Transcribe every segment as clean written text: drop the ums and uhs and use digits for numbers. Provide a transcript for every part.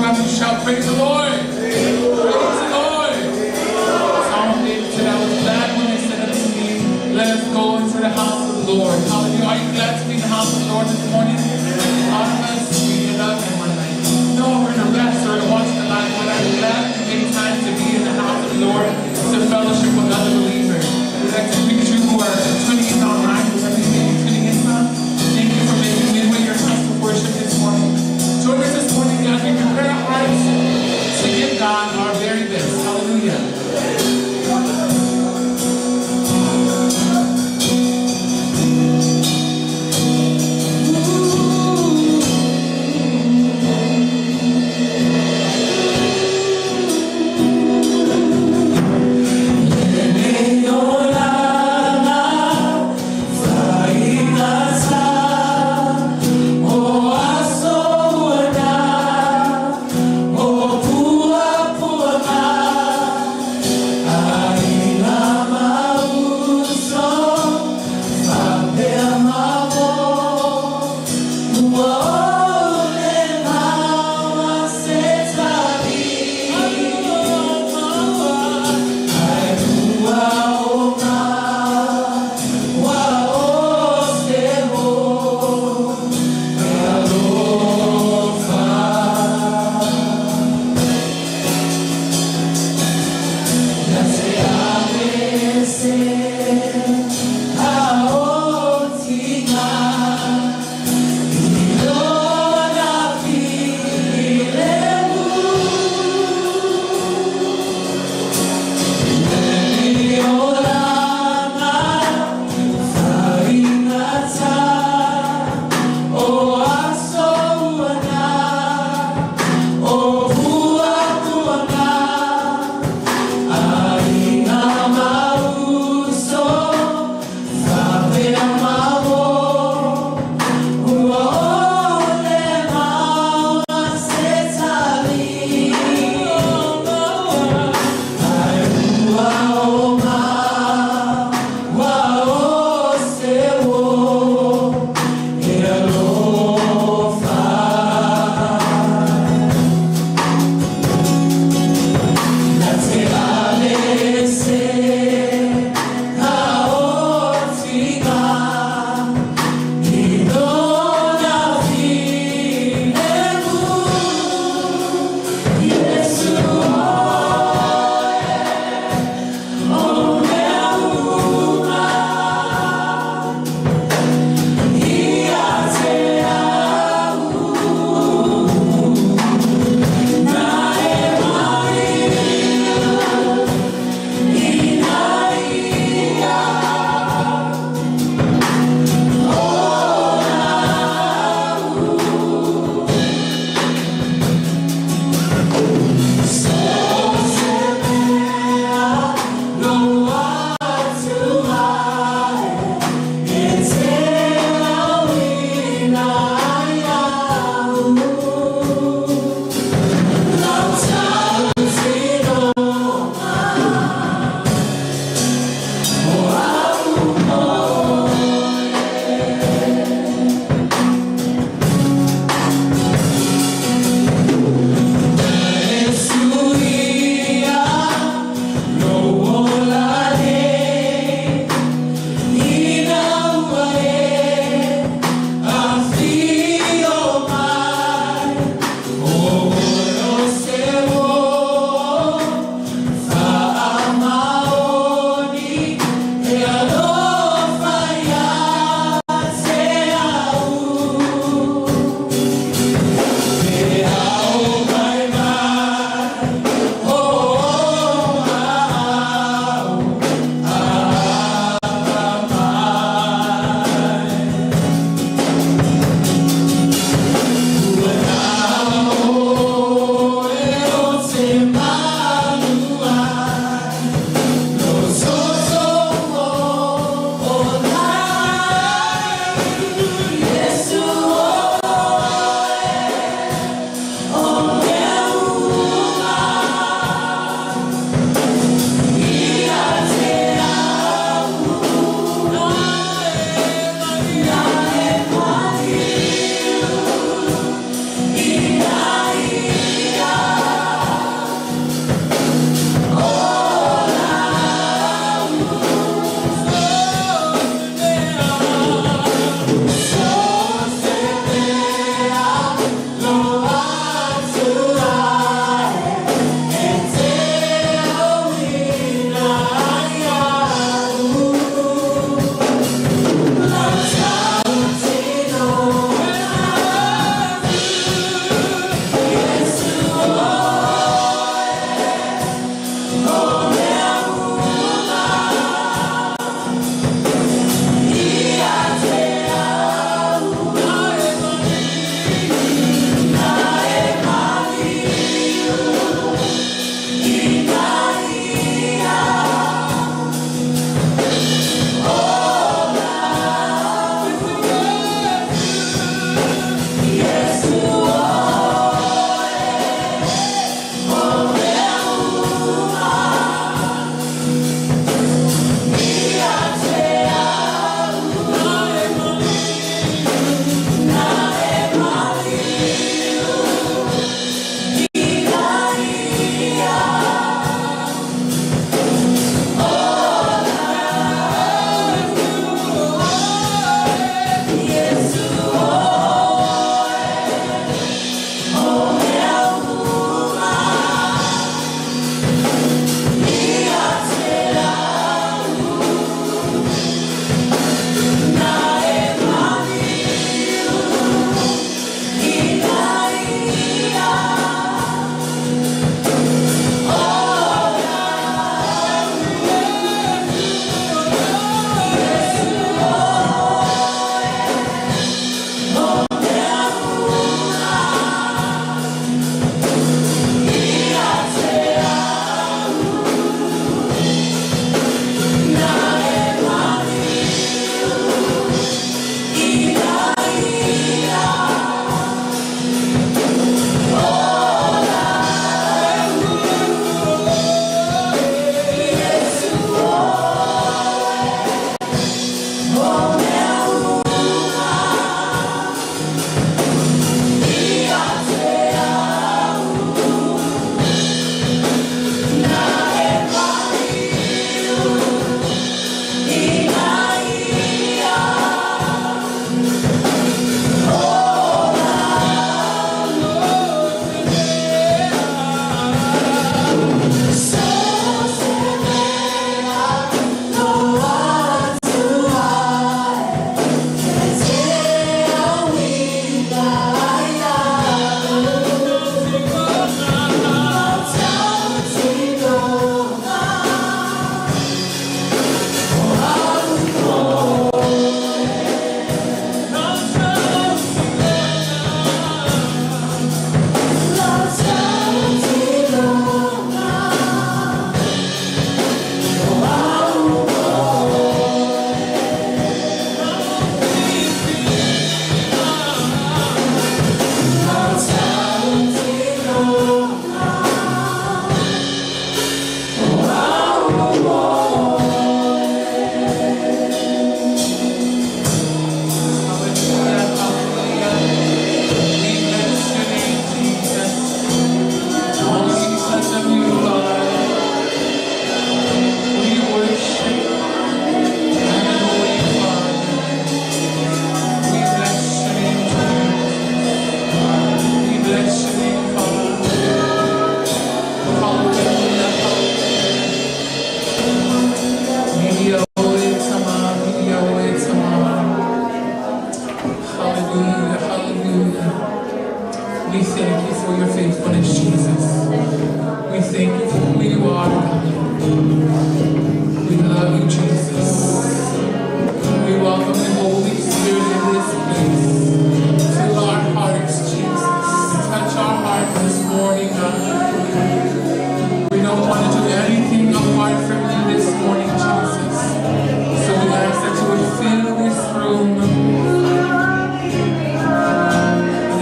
time you shout, praise the Lord. Praise the Lord. Psalm of David said, I was glad when they said unto me, let us go into the house of the Lord. Hallelujah. Are you glad to be in the house of the Lord this morning? A lot of us, we get up and we're like, no, we're gonna rest or we're watching the live, but I'm glad to make time to be in the house of the Lord, to fellowship with other believers. We'd like to greet you who are tuning in online, wherever you may be tuning in from. Thank you for making Midway your house of worship this morning. Join us this morning as we prepare our hearts to give God our very best. Hallelujah. Bless your name, Father. Hallelujah. Hallelujah, hallelujah. We thank you for your faithfulness, Jesus. We thank you for who you are, God. We love you, Jesus. We welcome the Holy Spirit in this place. Fill our hearts, Jesus. Touch our hearts this morning, God. We don't want to do anything apart from you this morning, Jesus. So we ask that you would fill this room and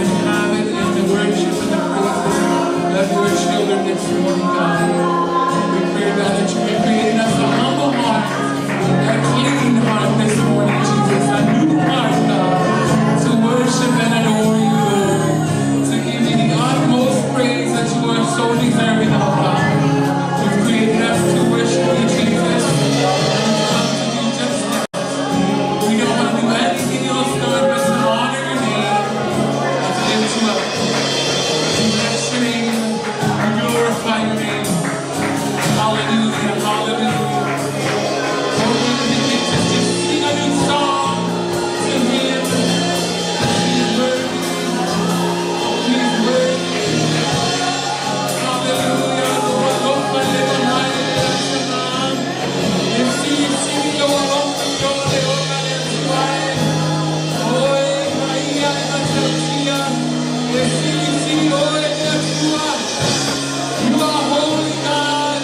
inhabit in the worship and the praises of your children this morning, God. We pray, God, that you may create in us a humble heart, a clean heart this morning, Jesus, a new heart, God, to worship and adore you, Lord, to give you the utmost praise that you are so deserving of, God. You've created us to worship you, Jesus, and we've come to do just that. We don't want to do anything else, God, but to honor your name and to lift you up. We bless your name. We glorify your name. Hallelujah, hallelujah. Oh, we begin to just sing a new song to him. He is worthy. He is worthy. Hallelujah. You are holy, God.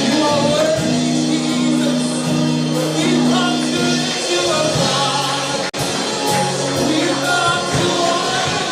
You are worthy, Jesus. We come to lift you up, God. We come to honor you.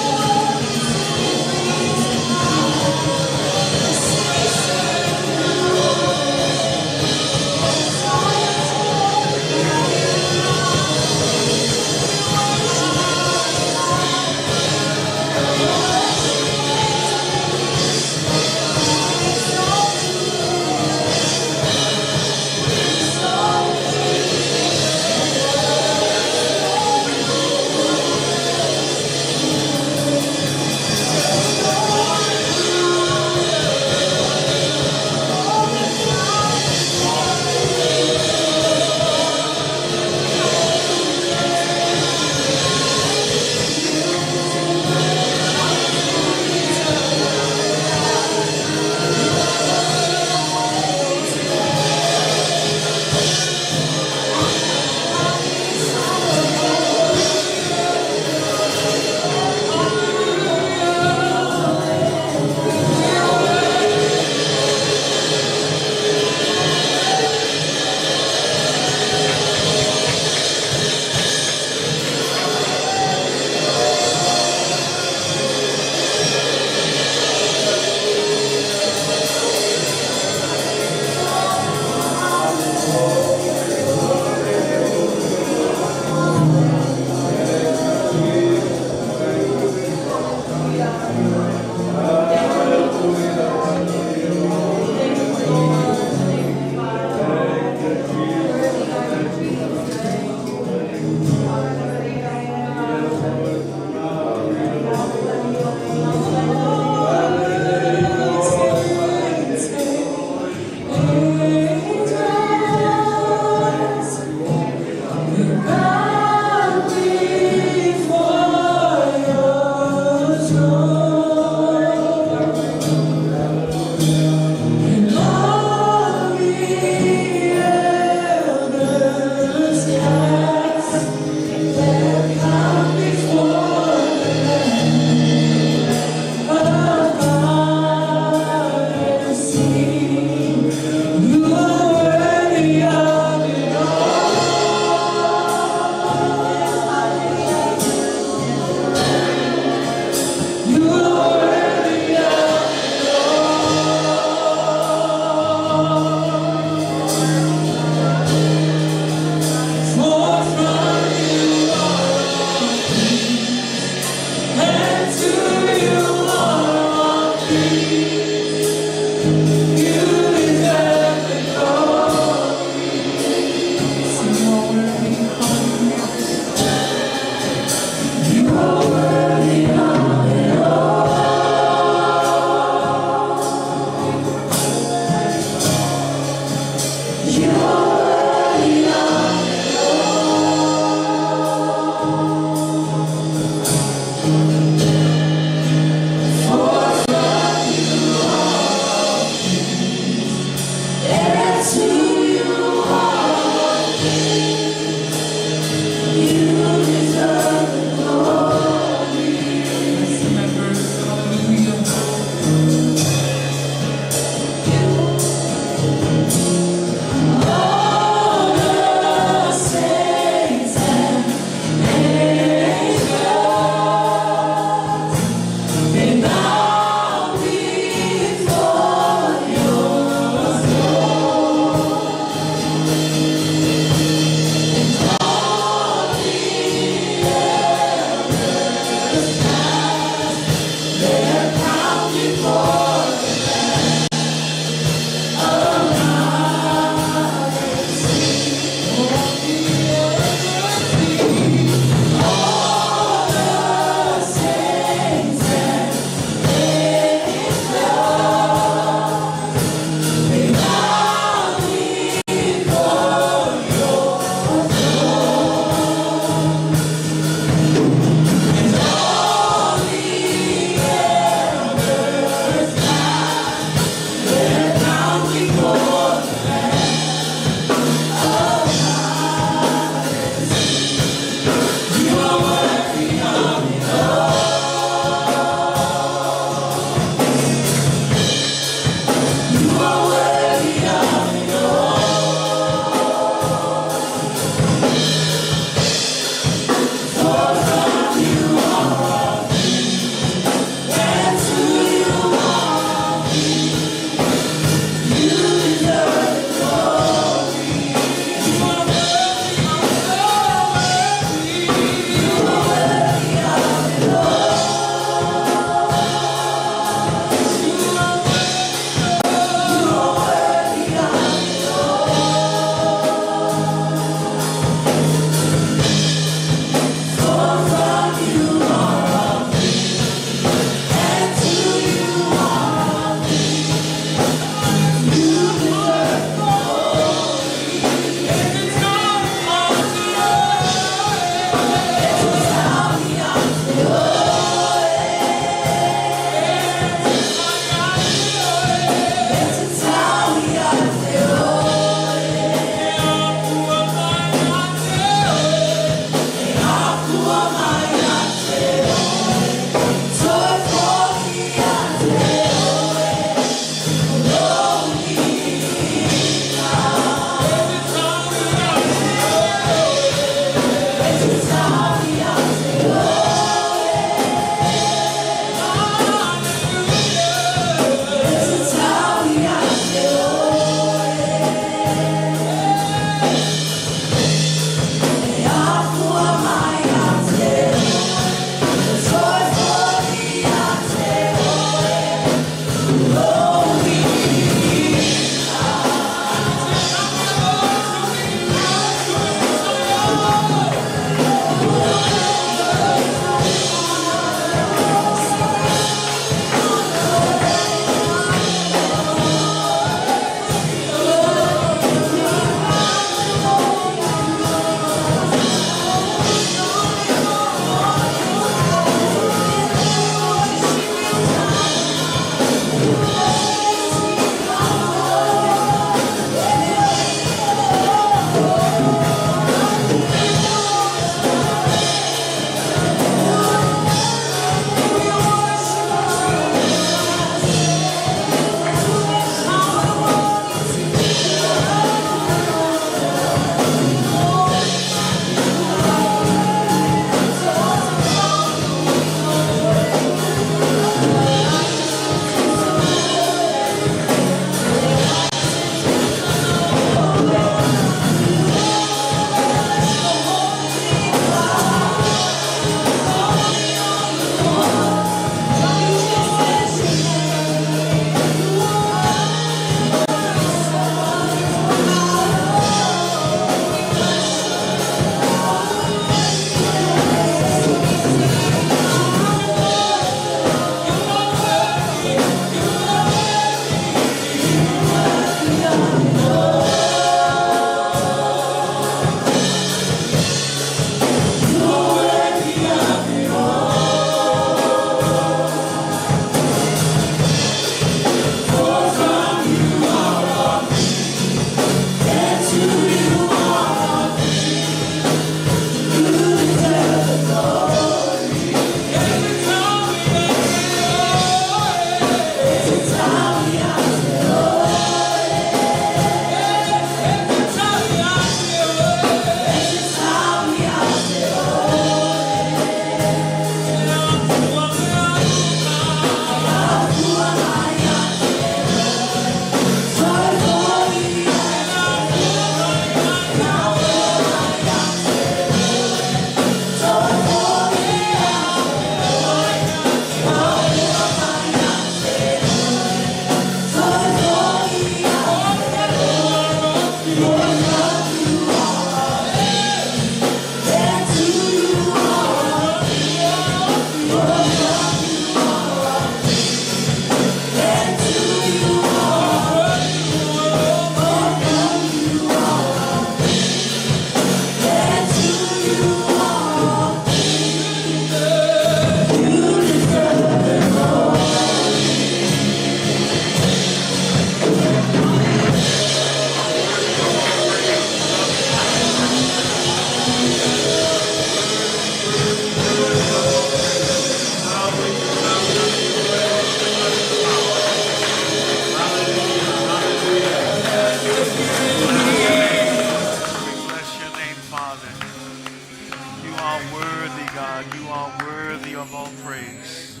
are worthy, God. You are worthy of all praise.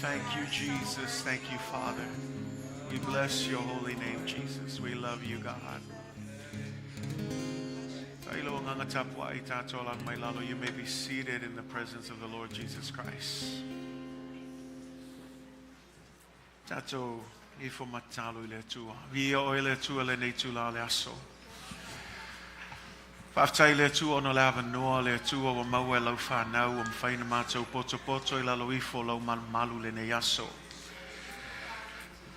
Thank you, Jesus. Thank you, Father. We bless your holy name, Jesus. We love you, God. You may be seated in the presence of the Lord Jesus Christ. Tatou ifo ma tatalo i le Atua. Viia oe le Atua lenei itulā o le aso. Faafetai i le Atua ona o le avanoa le Atua ua maua e lau fanau ua mafai ona matou potopoto i lalo ifo o lau malumalu lenei aso.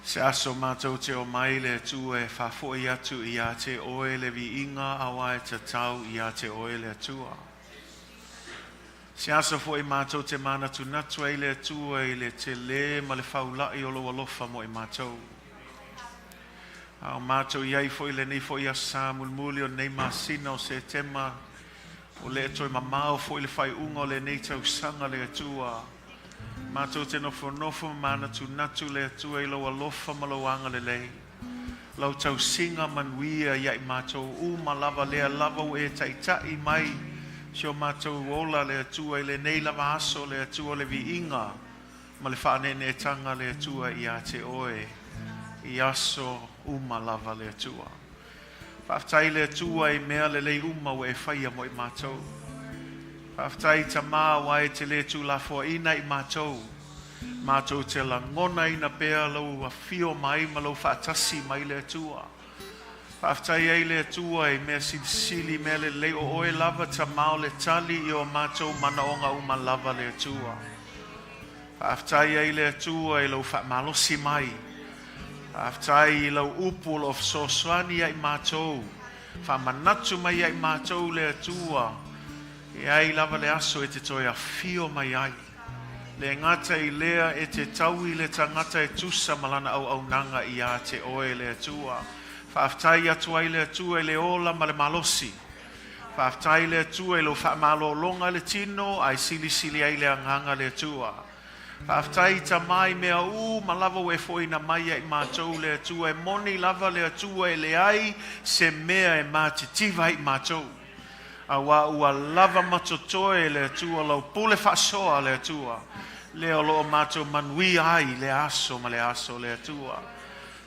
Se aso matou te omai le Atua e faafoi atu ia te oe le viiga auā e tatau ia te oe le Atua. Se aso foi matou te manatunatu ai le Atua i le tele ma le faula'i o lou alofa mo i matou. A o matou i ai foi lenei foi aso Sa mulimuli o lenei masina o Setema, ua le toe mamao foi le faaiuga o lenei tausaga le Atua. Matou te nofonofo ma manatunatu le Atua i lou alofa ma lou agalelei, lau tausiga manuia ia i matou uma lava lea lava ua e taitai mai si o matou ola le Atua i lenei lava aso le Atua o le viiga ma le faaneeneetaga le Atua ia te oe i aso uma lava le Atua. Faafetai le Atua i mea lelei uma ua e faia mo i matou. Faafetai Tamā aua e te le tuulafoaiina i matou. Matou te lagonaina pea lou afio mai ma lou faatasi mai le Atua. Faafetai ai le Atua i mea silisili i mea lelei o oe lava Tamā o le tali i o matou manaoga uma lava le Atua. Faafetai ai le Atua i lou faamalosi mai. Faafetai i lau upu o lo o fesoasoani ia i matou. Faamanatu mai ia i matou le Atua e ai lava le aso e te toe afio mai ai. Le gata i lea e te taui le tagata e tusa ma lana auaunaga ia te oe le Atua. Faafetai atu ai le Atua i le ola ma le malosi. Faafetai le Atua i lou faamalologa i le tino ae silisili ai le agaga le Atua. Faafetai Tama i mea uma lava ua e foina mai ia i matou le Atua e moni lava le Atua e leai se mea e matitiva ai i matou. Auā ua lava ma totoe le Atua lau pule faasoa le Atua lea o lo o matou manuia ai lea aso ma lea aso le Atua.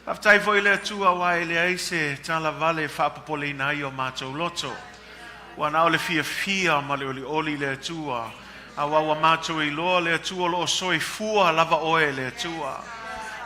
Faafetai foi i le Atua auā e leai se tala vale e faapopoleina ai o matou loto. Ua na o le fiafia ma le olioli le Atua, auā ua matou iloa le Atua o lo o soifua lava oe le Atua.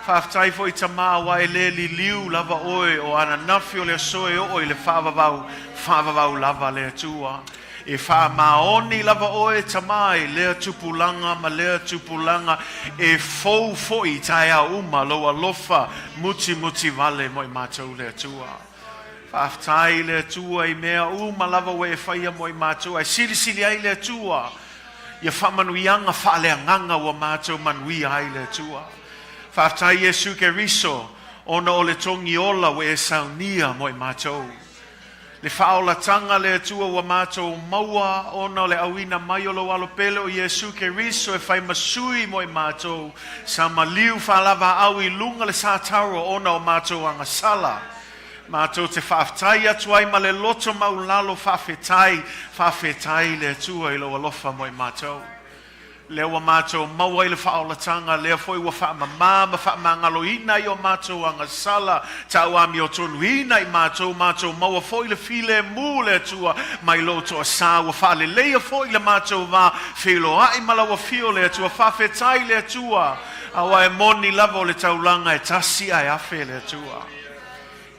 Faafetai foi Tamā auā e le liliu lava oe o ananafi o le aso e oo i le faavavau, faavavau lava le Atua. E faamaoni lava oe Tamā i lea tupulaga ma lea tupulaga, e fou foi i taeao uma lou alofa mutimuti vale mo i matou le Atua. Faafetai i le Atua i mea uma lava ua e faia mo i matou, ae silisili ai le Atua ia faamanuiaga faaleagaga ua matou manuia ai le Atua. Faafetai Iesu Keriso ona o le togi ola ua e saunia mo i matou. Le faaolatanga le Atua ua matou maua ona o le auina mai o lou Alo pele o Iesu Keriso e fai ma sui mo i matou, sa maliu faalavaau i luga le sataro ona o matou agasala. Matou te faafetai atu ai ma le loto maulalo faafetai, faafetai le Atua i lou alofa mo i matou. Lea ua matou maua ai le faaolataga, lea foi ua faamama ma faamagaloina ai o matou agasala, tauamiotonuina i matou, matou maua foi le filemu le Atua mai lou toasa, ua faaleleia foi le matou va feiloai ma lau afio le Atua. Faafetai le Atua, aua e moni lava o le taulaga e tasi ae afe le Atua.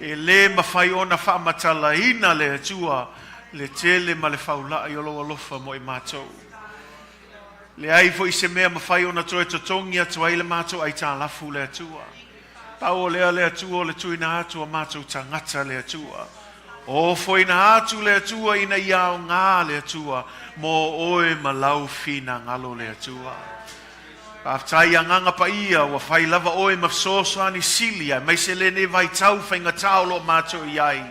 E le mafai ona faamatalaina le Atua le tele ma le faulai o lou alofa mo i matou. Leai foi se mea mafai ona toe totogi atu ai le matou aitalafu le Atua. Pau o lea le Atua o le tuuina atu o matou tagata le Atua. Ofoina atu le Atua ina ia aoga le Atua mo oe ma lau finagalo le Atua. Faafetai Agaga Paia ua fai lava oe ma fesoasoani sili aemaise lenei vaitau faigata o lo o matou i ai.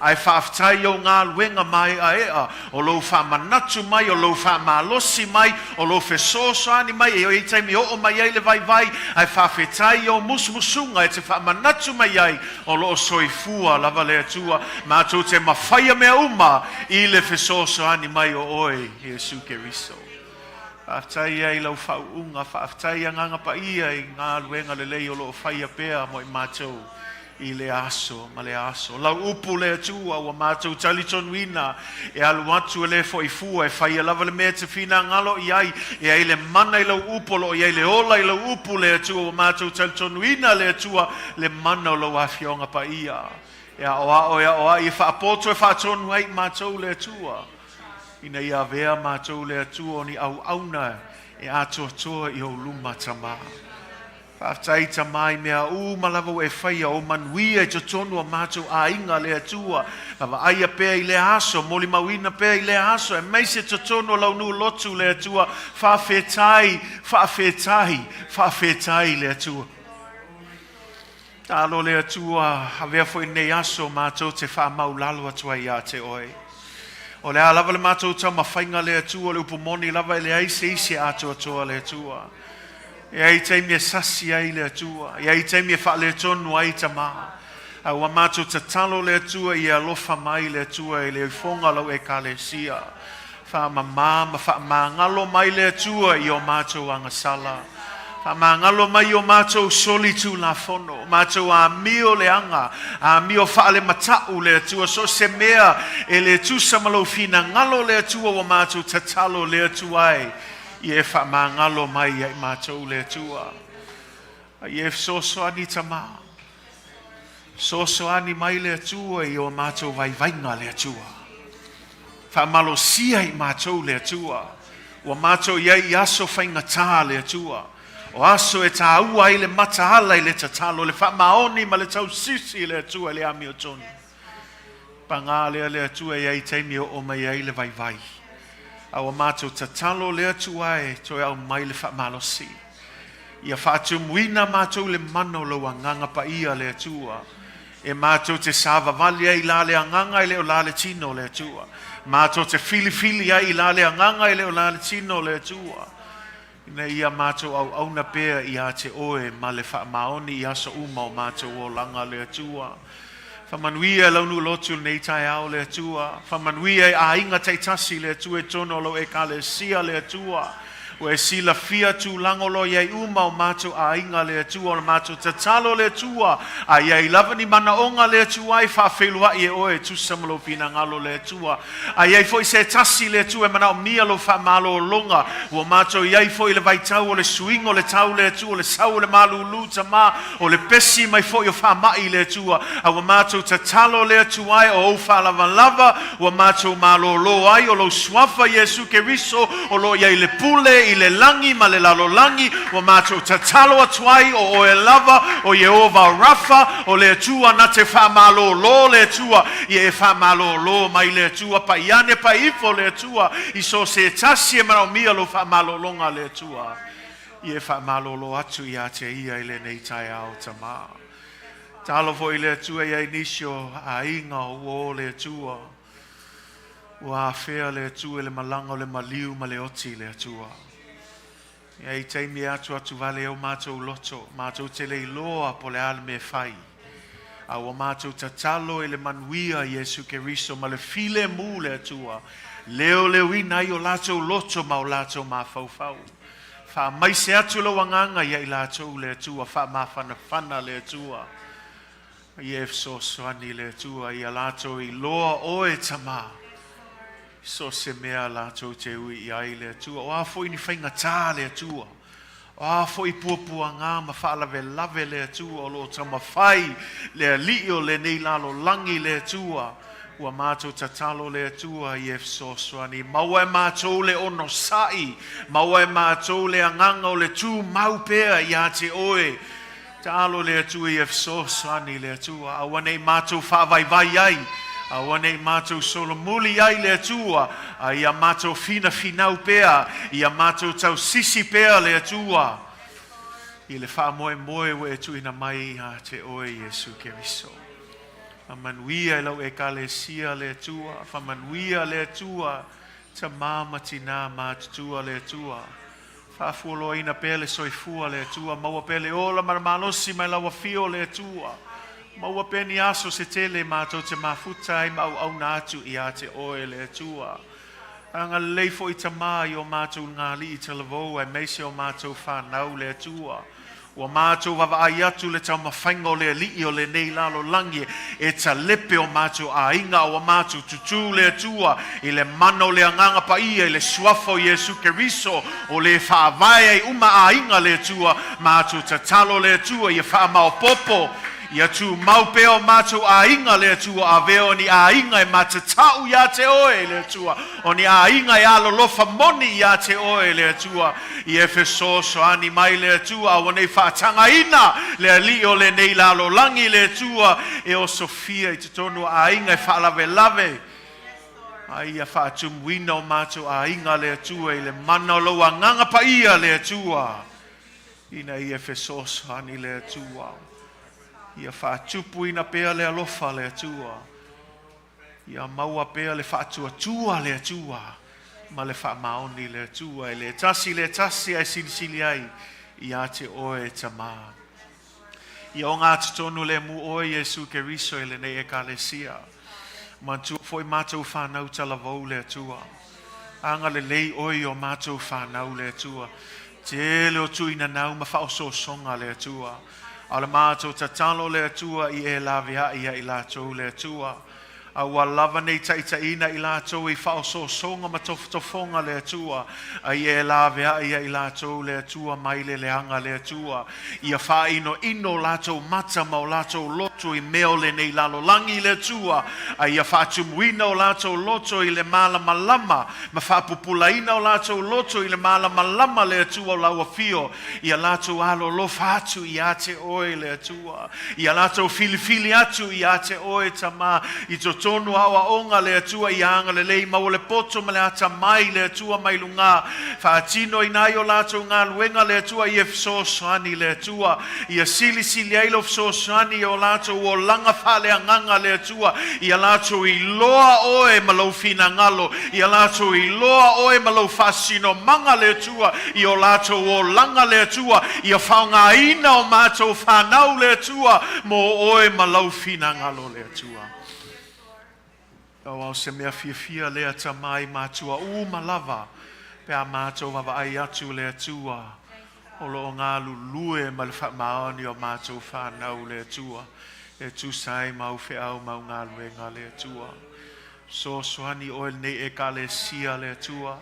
Ae faafetai i ou galuega māeʻaeʻa, o lou faamanatu mai, o lou faamalosi mai, o lou fesoasoani mai, e i ai taimi e oo mai ai le vaivai, ae faafetai i ou musumusuga e te faamanatu mai ai, o lo o soifua lava le Atua, matou te mafaia mea uma i le fesoasoani mai o Oe, Iesu Keriso. Faafetai ia i lau faauuga, faafetai Agaga Paia i galuega lelei o lo o faia pea mo i matou i lea aso ma lea aso. Lau upu le Atua ua matou talitonuina e alu atu e le fo'i fua, e faia lava le mea e te finagalo i ai, e ai le mana i lau upu, o lo o i ai le ola i lau upu le Atua, ua matou talitonuina le Atua le mana o lou Afioga Paia. E aoao e aoai e faapoto e faatonu ai i matou le Atua, ina ia avea matou le Atua o ni auauna e atoatoa i ou luma Tama. Faafetai Tama i mea uma lava ua e faia, o manuia i totonu o matou aiga le Atua, ma vaaia pea i lea aso, molimauina pea i lea aso, aemaise totonu o lau nuu lotu le Atua, faafetai, faafetai, faafetai le Atua. Talo le Atua, avea foi lenei aso matou te faamaulalo atu ai ia te Oe. O le a lava le matou taumafaiga le Atua, o le upu moni lava e leai se isi e atoatoa le Atua. E i ai taimi e sasi ai le Atua, e i ai taimi e faaletonu ai Tama. A ua matou tatalo le Atua ia alofa mai le Atua i le ifoga o lau Ekalesia. Faamama ma faamagalo mai le Atua i o matou agasala. Faamagalo mai i o matou soli tulafono, matou amio leaga, amio faalemata'u le Atua, so o se mea e le tusa ma lou finagalo le Atua ua matou tatalo le Atua ai, ia e faamagalo mai ia i matou le Atua. A ia e fesoasoani Tama, fesoasoani mai le Atua i o matou vaivaiga le Atua. Faamalosia i matou le Atua, ua matou i ai i aso faigata le Atua, o aso e tāua ai le mataala i le tatalo, le faamaoni ma le tausisi i le Atua i le amiotonu. Pagā lea le Atua e i ai taimi e oo mai ai le vaivai, a ua matou tatalo le Atua e toe aumai le faamalosi. Ia faatumuina matou le mana o lou Agaga Paia le Atua, e matou te savavali ai i la le agaga e le o la le tino o le Atua. Matou te filifili ai i la le agaga e le o la le tino o le Atua. Ina ia matou auauna pea ia te Oe ma le faamaoni i aso uma o matou olaga, le Atua. Faamanuia e lau nuu lotu lenei taeao, le Atua. Faamanuia e aiga taitasi, le Atua, i totonu o lau Ekalesia, le Atua. Ua e silafia tulaga o lo o i ai uma o matou aiga, le Atua, o le matou tatalo, le Atua, a i ai lava ni manaoga, le Atua, e faafeiloai e Oe e tusa ma lou finagalo, le Atua. A i ai foi se tasi, le Atua, e manaomia lou faamalologa, ua matou i ai foi i le vaitau o le suiga o le tau, le Atua, o le sau o le malūlū, Tama, o le pesi mai foi o faama'i, le Atua, a ua matou tatalo, le Atua e, o ou faalavalava, ua matou malōlō ai, o lou Suafa Iesu Keriso, o lo o i ai le pule i le lagi ma le lalolagi, ua matou tatalo atu ai, o Oe lava, o Ieova Rafa, o le Atua na te faamalōlō, le Atua, ia e faamalōlō mai le Atua, pai ane pai ifo le Atua, i so o se tasi e manaomia lou faamalōlōga le Atua, ia e faamalōlō atu ia te Ia i lenei taeao, Tama. Talo foi le Atua i ai nisi o aiga o uō le Atua, ua afea le Atua i le malaga o le maliu ma le oti le Atua. E ai taimi e atuatu vale o matou loto, matou te le iloa po o le a le mea e fai. A ua matou tatalo i le manuia Iesu Keriso ma le filemu le Atua, leoleoina ai o latou loto ma o latou mafaufau. Faamaise atu lou agaga ia i latou le Atua, faamafanafana le Atua. Ia e fesoasoani le Atua ia latou iloa oe Tama. So o se mea latou te ui i ai le Atua. O a foi ni faigatā le Atua. O a foi puapuagā ma faalavelave le Atua o lo o taumafai le Alii o lenei lalolagi le Atua. Ua matou tatalo le Atua ia e fesoasoani. Maua e matou le onosai, maua e matou le agaga o le tumau pea ia te Oe. Taalo le Atua ia fesoasoani le Atua, aua ne i matou faavaivai ai, aua ne i matou solomuli ai le Atua, a ia matou finafinau pea, ia matou tausisi pea le Atua i le faamoemoe ua e tuuina mai ia te Oe Iesu Keriso. Faamanuia i lau Ekalesia le Atua. Faamanuia le Atua, tamā ma tinā matutua le Atua. Faafualoaina pea le soifua le Atua, maua pea le ola ma le malosi mai lau afio le Atua. Maua pea ni aso se tele matou te mafuta ai ma auauna atu ia te oe le Atua. Agalelei foi Tamā i o matou ulugalii talavou aemaise o matou fanau le Atua. Ua matou vaavaai atu le taumafaiga o le alii o lenei lalolagi e talepe o matou aiga, a ua matou tutū le Atua i le mana o le Agaga Paia i le Suafa o Iesu Keriso o le faavae ai uma aiga le Atua. Matou tatalo le Atua ia faamaopopo Ia tumau pea o matou aiga, le Atua, avea o ni aiga e matatau iā te Oe, le Atua, o ni aiga e alolofa moni iā te Oe, le Atua, ia e fesoasoani mai, le Atua, aua nei faatagaina le alii o lenei lalolagi, le Atua, e osofia i totonu o aiga e faalavelave, a ia faatumuina o matou aiga, le Atua, i le mana o Lou Agaga Paia, le Atua. Ina ia fesoasoani le Atua, ia faatupuina pea le alofa le Atua, ia maua pea le faatuatua le Atua ma le faamaoni le Atua, e le tasi le tasi ae silisili ai ia te Oe e Tamā. Ia ogatotonu lemu Oe Iesu Keriso i lenei Ekalesia. Manatua foi matou whanau talavou le Atua. Agalelei Oe i o matou whanau le Atua. Tele o tuuina nau ma faaosoosoga le Atua. A o le matou tatalo le Atua i e laveai ia i latou le Atua. A ua lava nei taitaiina i latou i faaosoosoga ma tofotofoga le Atua, a ia e laveai ia i latou le Atua mai le leaga le Atua. Ia faainoino o latou mata ma o latou loto i mea o lenei lalolagi le Atua, a ia faatumuina o latou loto i le malamalama ma faapupulaina o latou loto i le malamalama le Atua o lau afio, ia latou alolofa atu iā te Oe le Atua, ia latou filifili atu iā te Oe Tamā, i totonu aoaoga le Atua, ia agalelei maua le poto ma le atamai le Atua mai lugā, faatinoina ai o latou galuega le Atua, ia fesoasoani le Atua, ia silisili ai lou fesoasoani i o latou olaga faaleagaga le Atua, ia latou iloa Oe ma lou finagalo, ia latou iloa Oe ma lou faasinomaga le Atua, i o latou olaga le Atua, ia faogaina o matou fanau le Atua mo Oe ma lau finagalo le Atua. Aua o se mea fiafia lea Tamā i matua uma lava pe a matou vaavaai atu le Atua o lo o galulue ma le faamaoni o matou fanau le Atua e tusa ai ma au feau ma au galuega le Atua. Fesoasoani Oe lenei Ekalesia le Atua.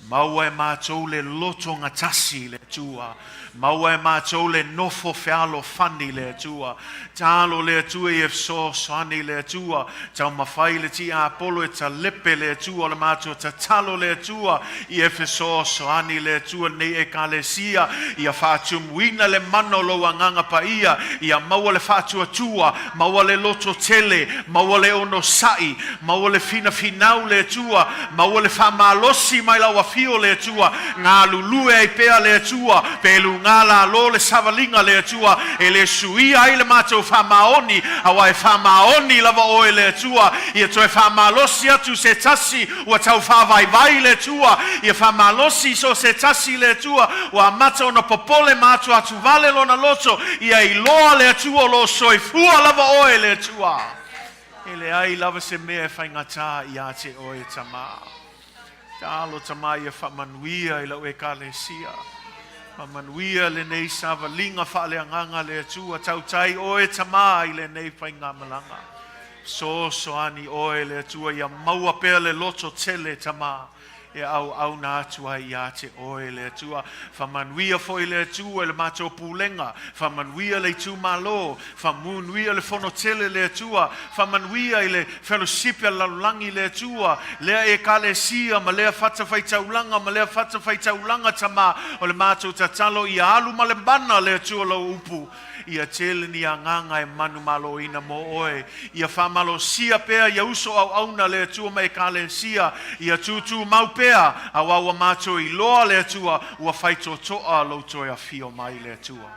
Maua e matou le loto gatasi le Atua. Maua e matou le nofo fealofani le Atua. Talo le Atua ia fesoasoani le Atua. Taumafai le tiapolo e talepe le Atua o le matou tatalo le Atua ia fesoasoani le Atua lenei Ekalesia ia faatumuina le mana o lou Agaga Paia ia maua le faatuatua Maua le loto tele, maua le onosai, maua le finafinau le Atua, maua le faamalosi mai lau afio le Atua, galulue ai pea le Atua, pe luga lalo le savaliga le Atua, e le suia ai le matou faamaoni, aua e faamaoni lava Oe le Atua, ia toe faamalosi atu se tasi ua tau faavaivai le Atua, ia faamalosi so se tasi le Atua ua amata ona popole ma atuatuvale lona loto, ia iloa le Atua o lo o soifua lava Oe le Atua. E leai lava se mea e faigata iā te Oe, Tamā. Talo, Tamā, ia faamanuia i lau Ekalesia. Faamanuia lenei savaliga faaleagaga le Atua. Tautai Oe, Tamā, i lenei faigamalaga. Fesoasoani Oe le Atua ia maua pea le loto tele, Tamā, e auauna atu ai iā te Oe le Atua. Faamanuia foi le Atua i le matou pulega, faamanuia le itumalo, famunuia le fono tele le Atua, faamanuia i le felosipi a le lalolagi le Atua, lea Ekalesia ma lea fatafaitaulaga ma lea fatafaitaulaga, Tamā, o le matou tatalo ia alu ma le mana le Atua Lou upu. Ia tele ni agaga e manumaloina mo Oe. Ia faamalosia pea ia uso auauna le Atua ma Ekalesia. Ia tūtūmau pea, auā ua matou iloa le Atua, ua faitotoa Lou toe afio mai le Atua.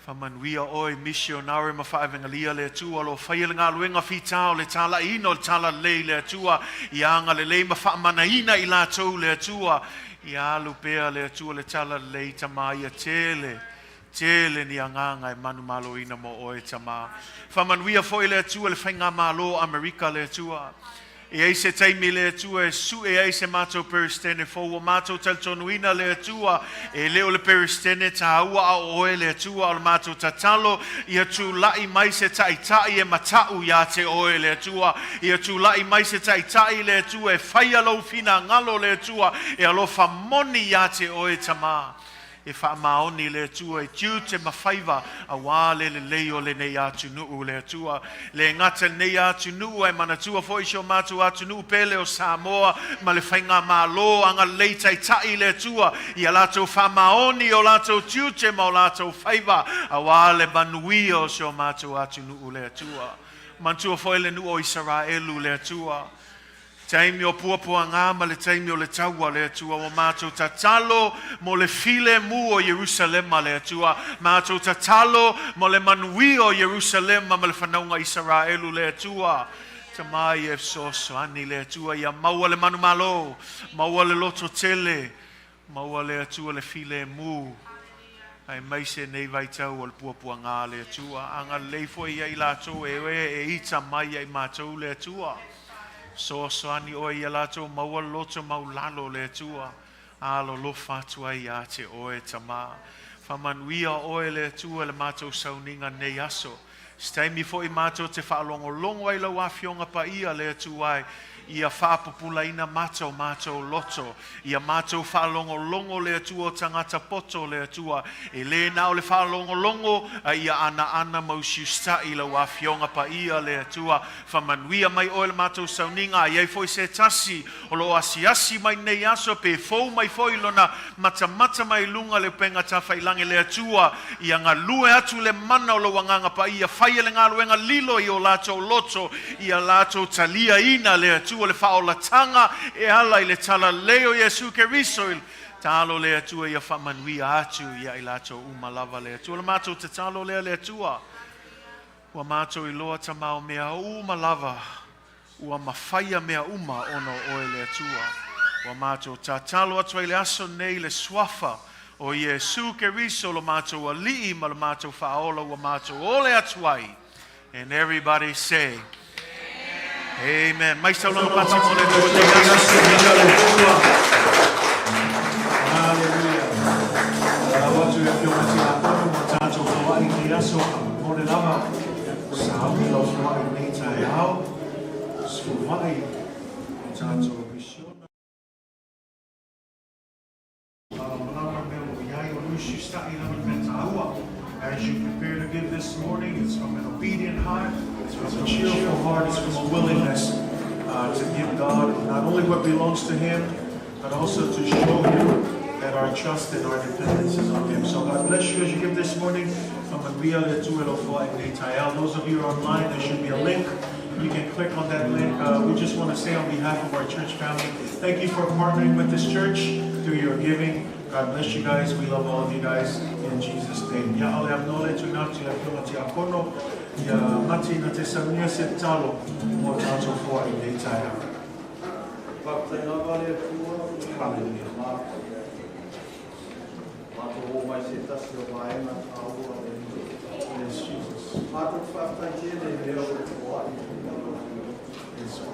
Faamanuia oe misionare ma faaevegalia le Atua o lo o faia le galuega fitā o le talaiina o le talalelei le Atua ia agalelei ma faamanaina i latou le Atua ia alu pea le Atua le talalelei Tama ia tele tele ni agaga e manumaloina mo oe Tama. Faamanuia foi le Atua le Faigamalo o Amerika le Atua. E i ai se taimi le Atua e sue ai se matou Peresetene fou, ua matou talitonuina le Atua, e le o le Peresetene tāua a o oe le Atua, o le matou tatalo, ia tulai mai se taitai e mata'u iā te oe le Atua, ia tulai mai se taitai le Atua e faia lou finagalo le Atua, e alofa moni iā te oe Tama. E faamaoni le Atua i tiute ma faiva auā le lelei o lenei atunuu le Atua. Le gata i lenei atunuu ae manatua foi si o matou atunuu pele o Samoa ma le Faigamalo agalelei taitai le Atua ia latou faamaoni i o latou tiute ma o latou faiva auā le manuia o si o matou atunuu le Atua. Manatua foi le nuu o Isaraelu le Atua. Taimi o puapuaga ma le taimi o le taua le Atua ua matou tatalo mo le filemu o Ierusalema le Atua matou tatalo mo le manuia o Ierusalema ma le fanauga Isaraelu le Atua Tama ia e fesoasoani le Atua ia maua le manumalo maua le loto tele maua le Atua le filemu aemaise nei vaitau o le puapuaga le Atua agalelei foi ia i latou e e ita mai ia i matou le Atua Fesoasoani oe ia latou maua le loto maulalo le Atua, alolofa atu ai iā te oe Tama. Faamanuia oe le Atua i le matou sauniga nei aso. Se taimi foi matou te faalogologo ai lau Afioga Paia le Atua e, ia faapupulaina mata o matou loto, ia matou faalogologo le Atua o tagata poto le Atua, E lē na o le faalogologo a ia anaana ma usiusitai lau Afioga Paia le Atua. Faamanuia mai Oe le matou sauniga, a i ai foi se tasi o lo o asiasi mai lenei aso pe fou mai foi lona matamata mai luga le upega tafailangi le Atua, ia galue atu le mana o Lou Agaga Paia, faia le galuega lilo i o latou loto, ia latou taliaina le Atua le faaolataga e ala i le talalelei o Iesu Keriso i Tatalo le Atua ia faamanuia atu ia i latou uma lava le Atua. O le matou tatalo lea le Atua, ua matou iloa Tama o mea uma lava, ua mafaia mea uma ona o Oe le Atua. Ua matou tatalo atu ai le aso nei i le Suafa o Iesu Keriso lo matou Alii ma lo matou Faaola ua matou ole atu ai. And everybody say, Amen. Mai saulanga pati mo le Atua nei aso. Hallelujah. Lau atu i afioga Tiakono mo tātou foai nei aso, mo le lava, sauni lau foai nei taeao, sfuvai o tātou misiona. As you prepare to give this morning, it's from an obedient heart, it's from a cheerful heart, it's from a willingness to give God not only what belongs to Him, but also to show Him that our trust and our dependence is on Him. So God bless you as you give this morning. Those of you who are online, there should be a link. You can click on that link. We just want to say on behalf of our church family, thank you for partnering with this church through your giving. God bless you guys. We love all of you guys in Jesus' name. Ia ale avanoa le tuuina atu i le Afioga Tiakono ia Mati na te saunia se tatalo mo tātou foai i nei taeao. Faafetai lava le Atua. Hallelujah. Matou oo mai se tasi o vaega taua o le nuu. Yes, Jesus. Matou te faafetai tele i mea ua foai i luma o lau Afioga. Yes.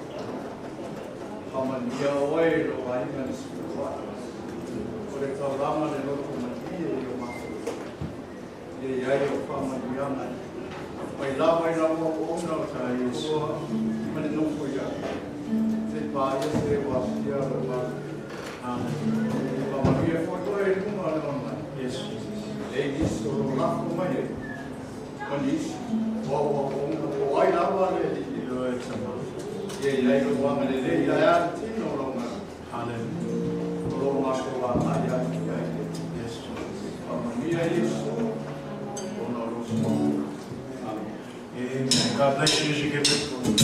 Faamanuia oe i lou aiga le Sefuluai. O le taulaga le loto malie i o matou loto. Ia i ai o faamanuiaga mai lava i lau auauna o ta Atua ma le nofo ia. Se i paia se ua aafia lau Malo. Amen. Faamanuia foi oe i luga o le online. Yes, Jesus. E i nisi o lo o lafo mai ai, ma nisi o auauauna po o ai lava le alii. Ioe, Tama. Ia i ai lou agalelei ae a le tino o lau galuega. Hallelujah. O lo o matou agai atu i ai le. Yes, Jesus. Faamanuia Iesu ona o lou Suafa. Amen. Amen. God bless you as you give this morning.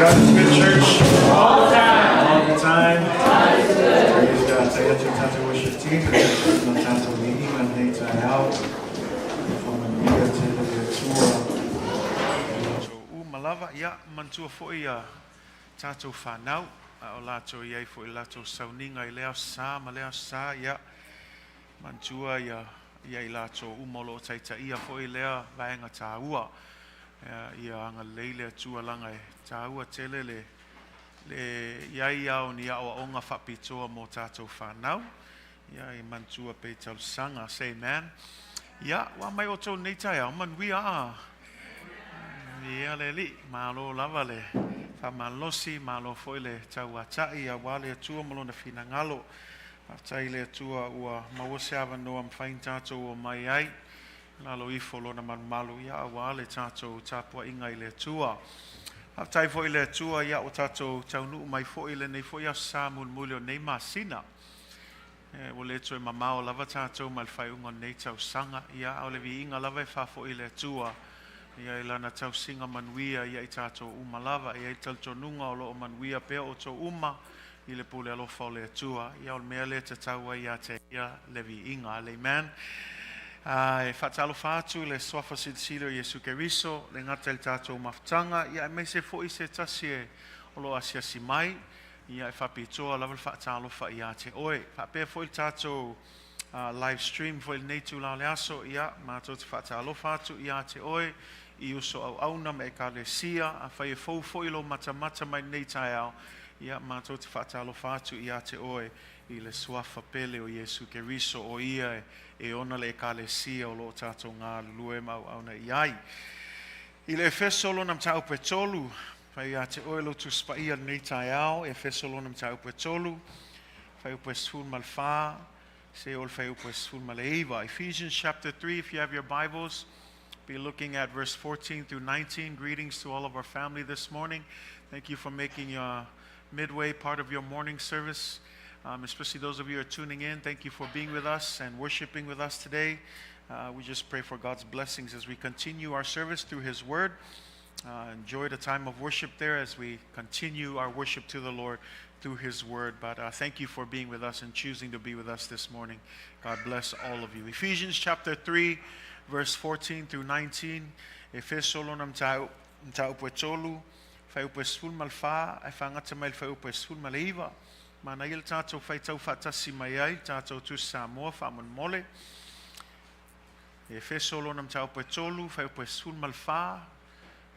God is good, church. All the time. All the time. Praise God. Faafetai atu i le tatou worship team. Le tatou viiga i lenei taeao. Faamanuia tele le Atua i outou uma lava. Ia, manatua foi a tatou fanau, a o latou i ai foi i le latou sauniga i lea aso Sa ma lea aso Sa. Ia, manatua ia ia i latou uma o lo o taitaia foi lea vaega taua. Ia agalelei le Atua leaga e taua tele le le i ai lava o ni aoaoga faapitoa mo tatou fanau. Ia e manatua pea i talosaga. Say amen. Ia, ua mai outou i lenei taeao, manuia a. Ia le Alii, malo lava le faamalosi, malo foi le tauatai aua le Atua ma Lona finagalo. Faafetai i le Atua ua maua se avanoa mafai ona tatou omai ai i lalo ifo o Lona malumalu, ia aua le tatou tapuaiga i le Atua. Faafetai foi i le Atua, ia ua tatou taunuu mai foi i lenei foi aso Sa mulimuli o lenei masina. Ua le toe mamao lava tatou mai le faaiuga o lenei tausaga, ia a o le viiga lava e faafoi i le Atua, ia i Lana tausiga manuia ia i tatou uma lava. E i ai le talitonuga o lo o manuia pea outou uma i le pule alofa o le Atua. Ia o le mea lea e tatau ai ia te ia le viiga. Amen. E faatalofa atu i le Suafa Silisili o Iesu Keriso, le gata i le tatou mafutaga, ia aemaise foi se tasi e o lo o asiasi mai, ia e faapitoa lava le faatalofa ia te oe. Faapea foi le tatou live stream foi i lenei itula o le aso, ia matou te faatalofa atu ia te oe i uso auauna ma ekalesia, afai e fou foi lou matamata mai lenei taeao, ia matou te faatalofa atu ia te oe i le Suafa pele o Iesu Keriso, o Ia e ona le ekalesia o lo o tatou galulue ma auauna i ai. I le Efeso lona mataupu e tolu, fai ia te oe lou Tusi Paia i lenei taeao, Efeso lona mataupu e tolu, fuaiupu e 14 seia oo i le fuaiupu e 19. Ephesians chapter 3, if you have your Bibles, be looking at verse 14 through 19. Greetings to all of our family this morning. Thank you for making your midway part of your morning service. Especially those of you who are tuning in, thank you for being with us and worshiping with us today. We just pray for God's blessings as we continue our service through His Word. Enjoy the time of worship there as we continue our worship to the Lord through His Word. But thank you for being with us and choosing to be with us this morning. God bless all of you. Ephesians chapter 3, verse 14 through 19. Efeso lona mataupu e tolu, fuaiupu e 14, ae faagata mai le fuaiupu e 19. Manaia le tatou faitau faatasi mai ai, tatou Tusi Samoa faamolemole. Efeso lona mataupu e tolu, fuaiupu e 14,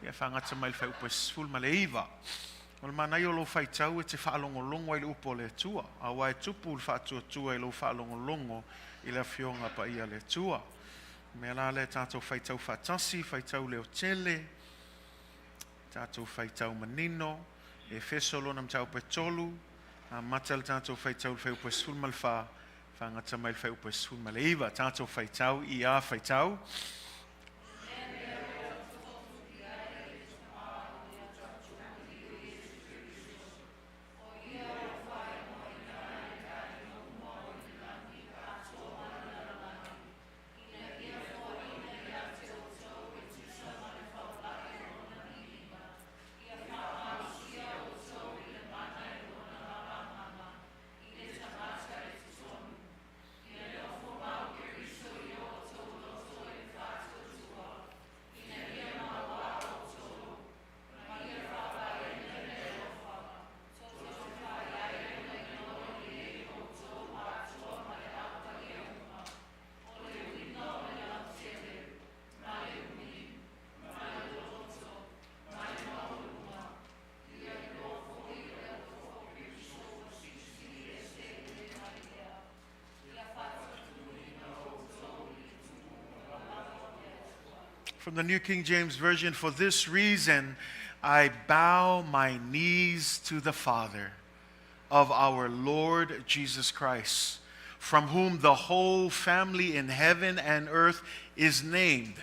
ia faagata mai le fuaiupu e 19. O le manaia o lou faitau e te faalogologo ai i le upu a le Atua, aua e tupu le faatuatua i lou faalogologo i le Afioga Paia a le Atua. O le mea la lea tatou faitau faatasi, faitau leotele, tatou faitau manino, Efeso lona mataupu e tolu, amata le tatou faitau i le fuaiupu e 14, faagata mai le fuaiupu e 19. Tatou faitau ia faitau. From the New King James Version, for this reason I bow my knees to the Father of our Lord Jesus Christ, from whom the whole family in heaven and earth is named,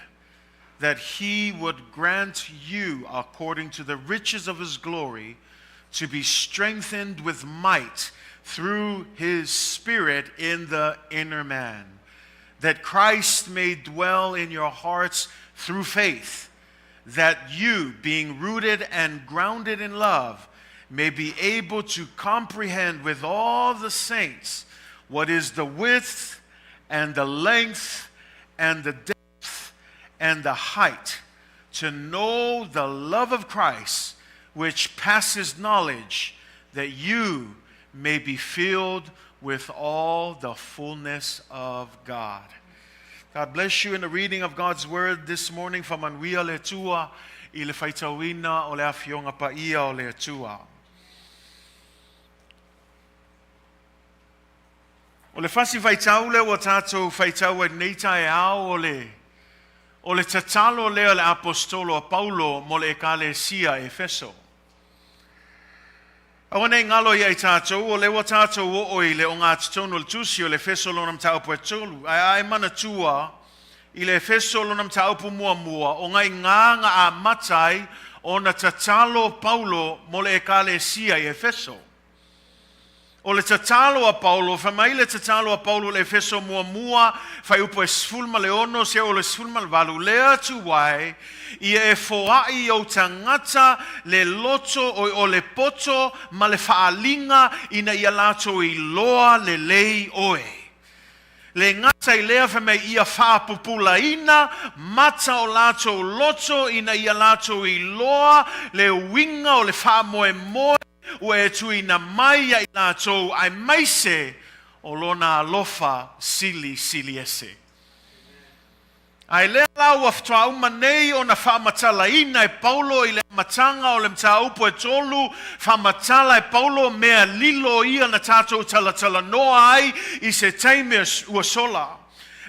that he would grant you, according to the riches of his glory, to be strengthened with might through his Spirit in the inner man, that Christ may dwell in your hearts through faith, that you, being rooted and grounded in love, may be able to comprehend with all the saints what is the width and the length and the depth and the height, to know the love of Christ, which passes knowledge, that you may be filled with all the fullness of God. God bless you in the reading of God's word this morning. Faamanuia le Atua i le faitauina o le Afioga Paia o le Atua. O le fasi faitau lea ua tatou faitau ai lenei taeao o le o le tatalo lea a le Aposetolo a Paulo mo le Ekalesia Efeso. Aua nei galo ia i tatou, o lea ua tatou oo i le ogatotonu o le tusi o le Efeso lona mataupu e tolu. Ae a e manatua i le Efeso lona mataupu muamua, o gaiga na amata ai ona tatalo Paulo mo le Ekalesia i Efeso. O le tatalo a Paulo, fai mai le tatalo a Paulo i le Efeso muamua, fuaiupu e 16 seia oo i le 18, Lea tuai ia e foai i ou tagata le loto oi o le poto ma le faaaliga ina ia latou iloa lelei oe. Le gata i lea, fai mai ia faapupulaina mata o latou loto ina ia latou iloa le uiga o le faamoemoe ua e tuuina mai ia i latou aemaise o lona alofa silisili ese. A i lea la ua faatoa uma nei ona faamatalaina e Paulo i le amataga o le mataupu e tolu, faamatala e Paulo mea lilo ia na tatou talatalanoa ai i se taimi ua sola.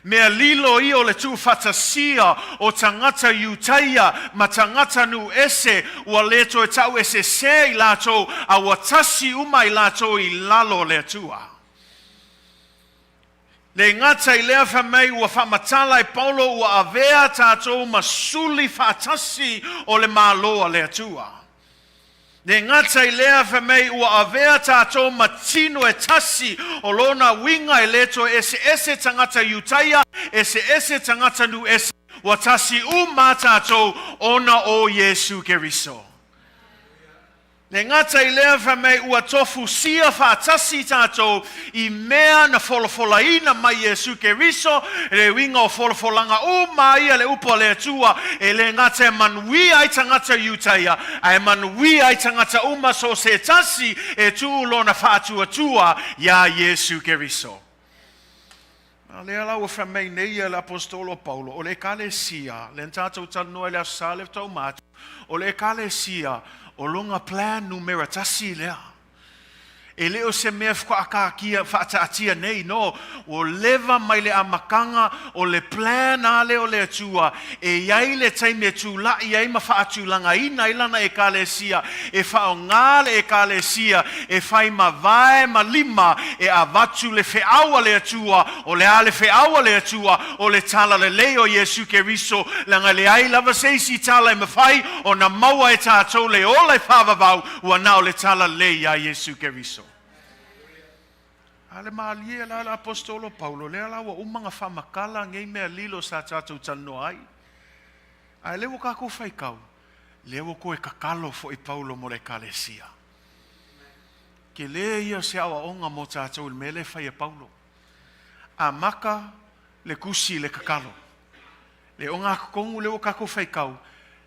Mea lilo ia o le tuufaatasia o tagata Iutaia ma tagata nuu ese, ua le toe tau esese i latou, a ua tasi uma i latou i lalo o le Atua. Le gata i lea, fai mai ua faamatala e Paulo ua avea tatou ma suli faatasi o le Malo a le Atua. Le gata i lea, fai mai ua avea tatou ma tino e tasi, o lona uiga e le toe eseese tagata Iutaia, eseese tagata nuu ese, ua tasi uma tatou ona o Iesu Keriso. Le gata i lea, fai mai ua tofusia faatasi tatou i mea na folafolaina mai Iesu Keriso, le uiga o folafolaga uma ia le upu a le Atua, e le gata e manuia ai tagata Iutaia, ae manuia ai tagata uma so o se tasi e tuu lona faatuatua iā Iesu Keriso. A lea la ua fai mai nei ia le Aposetolo o Paulo, o le Ekalesia, lea na tatou talanoa i le Aso Sa lea faatoa uma atu, o le Ekalesia, o lona plan numera tasi lea. E le o se mea faatoa faataatia nei, no, ua leva mai le amataga o le plan a lea o le Atua, e i ai le taimi e tulai ai ma faatulagaina ai lana Ekalesia, e faaaoga le Ekalesia e fai ma vae ma lima e avatu le feau a le Atua, o le a le feau a le Atua, o le Talalelei o Iesu Keriso, leaga e leai lava se isi tala e mafai ona maua e tatou le ola e faavavau, ua na o le Talalelei iā Iesu Keriso. A le malie la le Aposetolo Paulo, lea la ua uma ona faamatala nei mea lilo sa tatou talanoa ai. Ae lea ua tatou faitau, lea ua toe tatalo foi Paulo mo le Ekalesia. Tele ia o se aoaoga mo tatou i le mea lea e fai e Paulo. Amata le tusi i le tatalo. Le ogatotonu lea ua tatou faitau,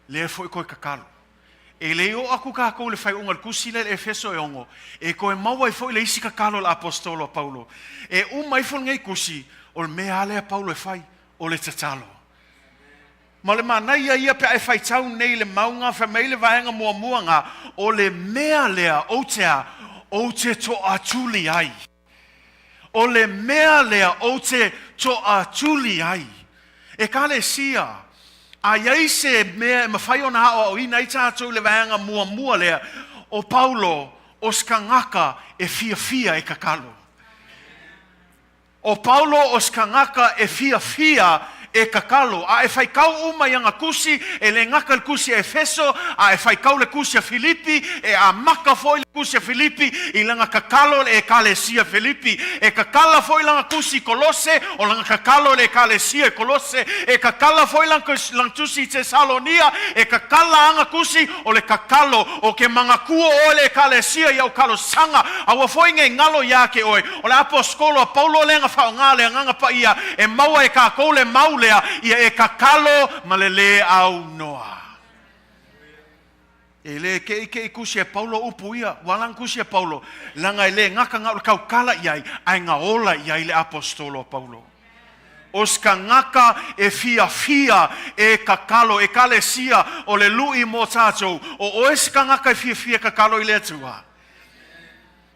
lea foi toe tatalo. E le i oo atu tatou i le faaiuga o le tusi lea i le Efeso e ono, e toe maua ai foi le isi tatalo a le Aposetolo a Paulo. E uma ifo lenei tusi, o le mea lava lea a Paulo e fai, o le tatalo. Ma o le manaia ia pe a e faitau nei i le mauga, fai mai le vaega muamua na, o le mea lea ou te a, ou te toatuli ai. O le mea lea ou te toatuli ai. Ekalesia, a i ai se mea e mafai ona aoaoina ai tatou i le vaega muamua lea, o Paulo, o se tagata e fiafia e tatalo. O Paulo o se tagata e fiafia e kakalo. A e faitau uma i aga tusi, e le gata le tusi a Efeso, a e faitau le tusi a Filipi, e amata foi le tusi a Filipi i lana tatalo i le Ekalesia Filipi. E tatala foi lana tusi i Kolose, o lana tatalo i le Ekalesia i Kolose. E tatala foi lana tusi i Tesalonia, e tatala ana tusi, o le tatalo, ou te manatua oe le Ekalesia i au talosaga, aua foi nei galo ia te oe. O le aposetolo a Paulo lea na faaaoga le Agaga Paia e maua e tatou le mau lea, ia e tatalo ma le lē aunoa. E le keʻikeʻi tusi e Paulo upu ia, ua ala ona tusi e Paulo, leaga e le gata na o le tautala i ai, ae na ola i ai le aposetolo a Paulo. O se tagata e fiafia e tatalo, Ekalesia, o le luʻi mo tatou, o oe se tagata e fiafia e tatalo i le Atua?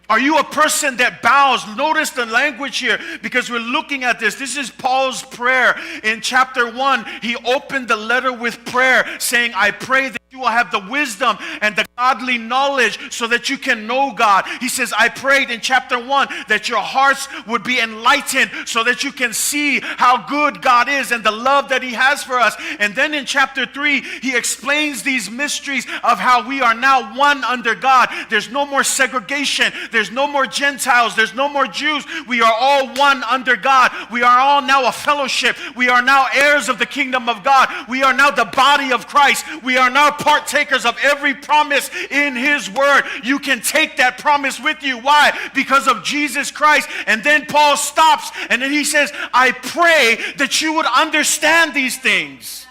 Are you a person that bows? Notice the language here because we're looking at this. This is Paul's prayer. In chapter 1, he opened the letter with prayer, saying, I pray that you will have the wisdom and the godly knowledge so that you can know God. He says, I prayed in chapter 1 that your hearts would be enlightened so that you can see how good God is and the love that He has for us. And then in chapter 3, he explains these mysteries of how we are now one under God. There's no more segregation, there's no more Gentiles, there's no more Jews. We are all one under God. We are all now a fellowship. We are now heirs of the kingdom of God. We are now the body of Christ. We are now partakers of every promise in His word. You can take that promise with you. Why? Because of Jesus Christ. And then Paul stops and then he says, I pray that you would understand these things.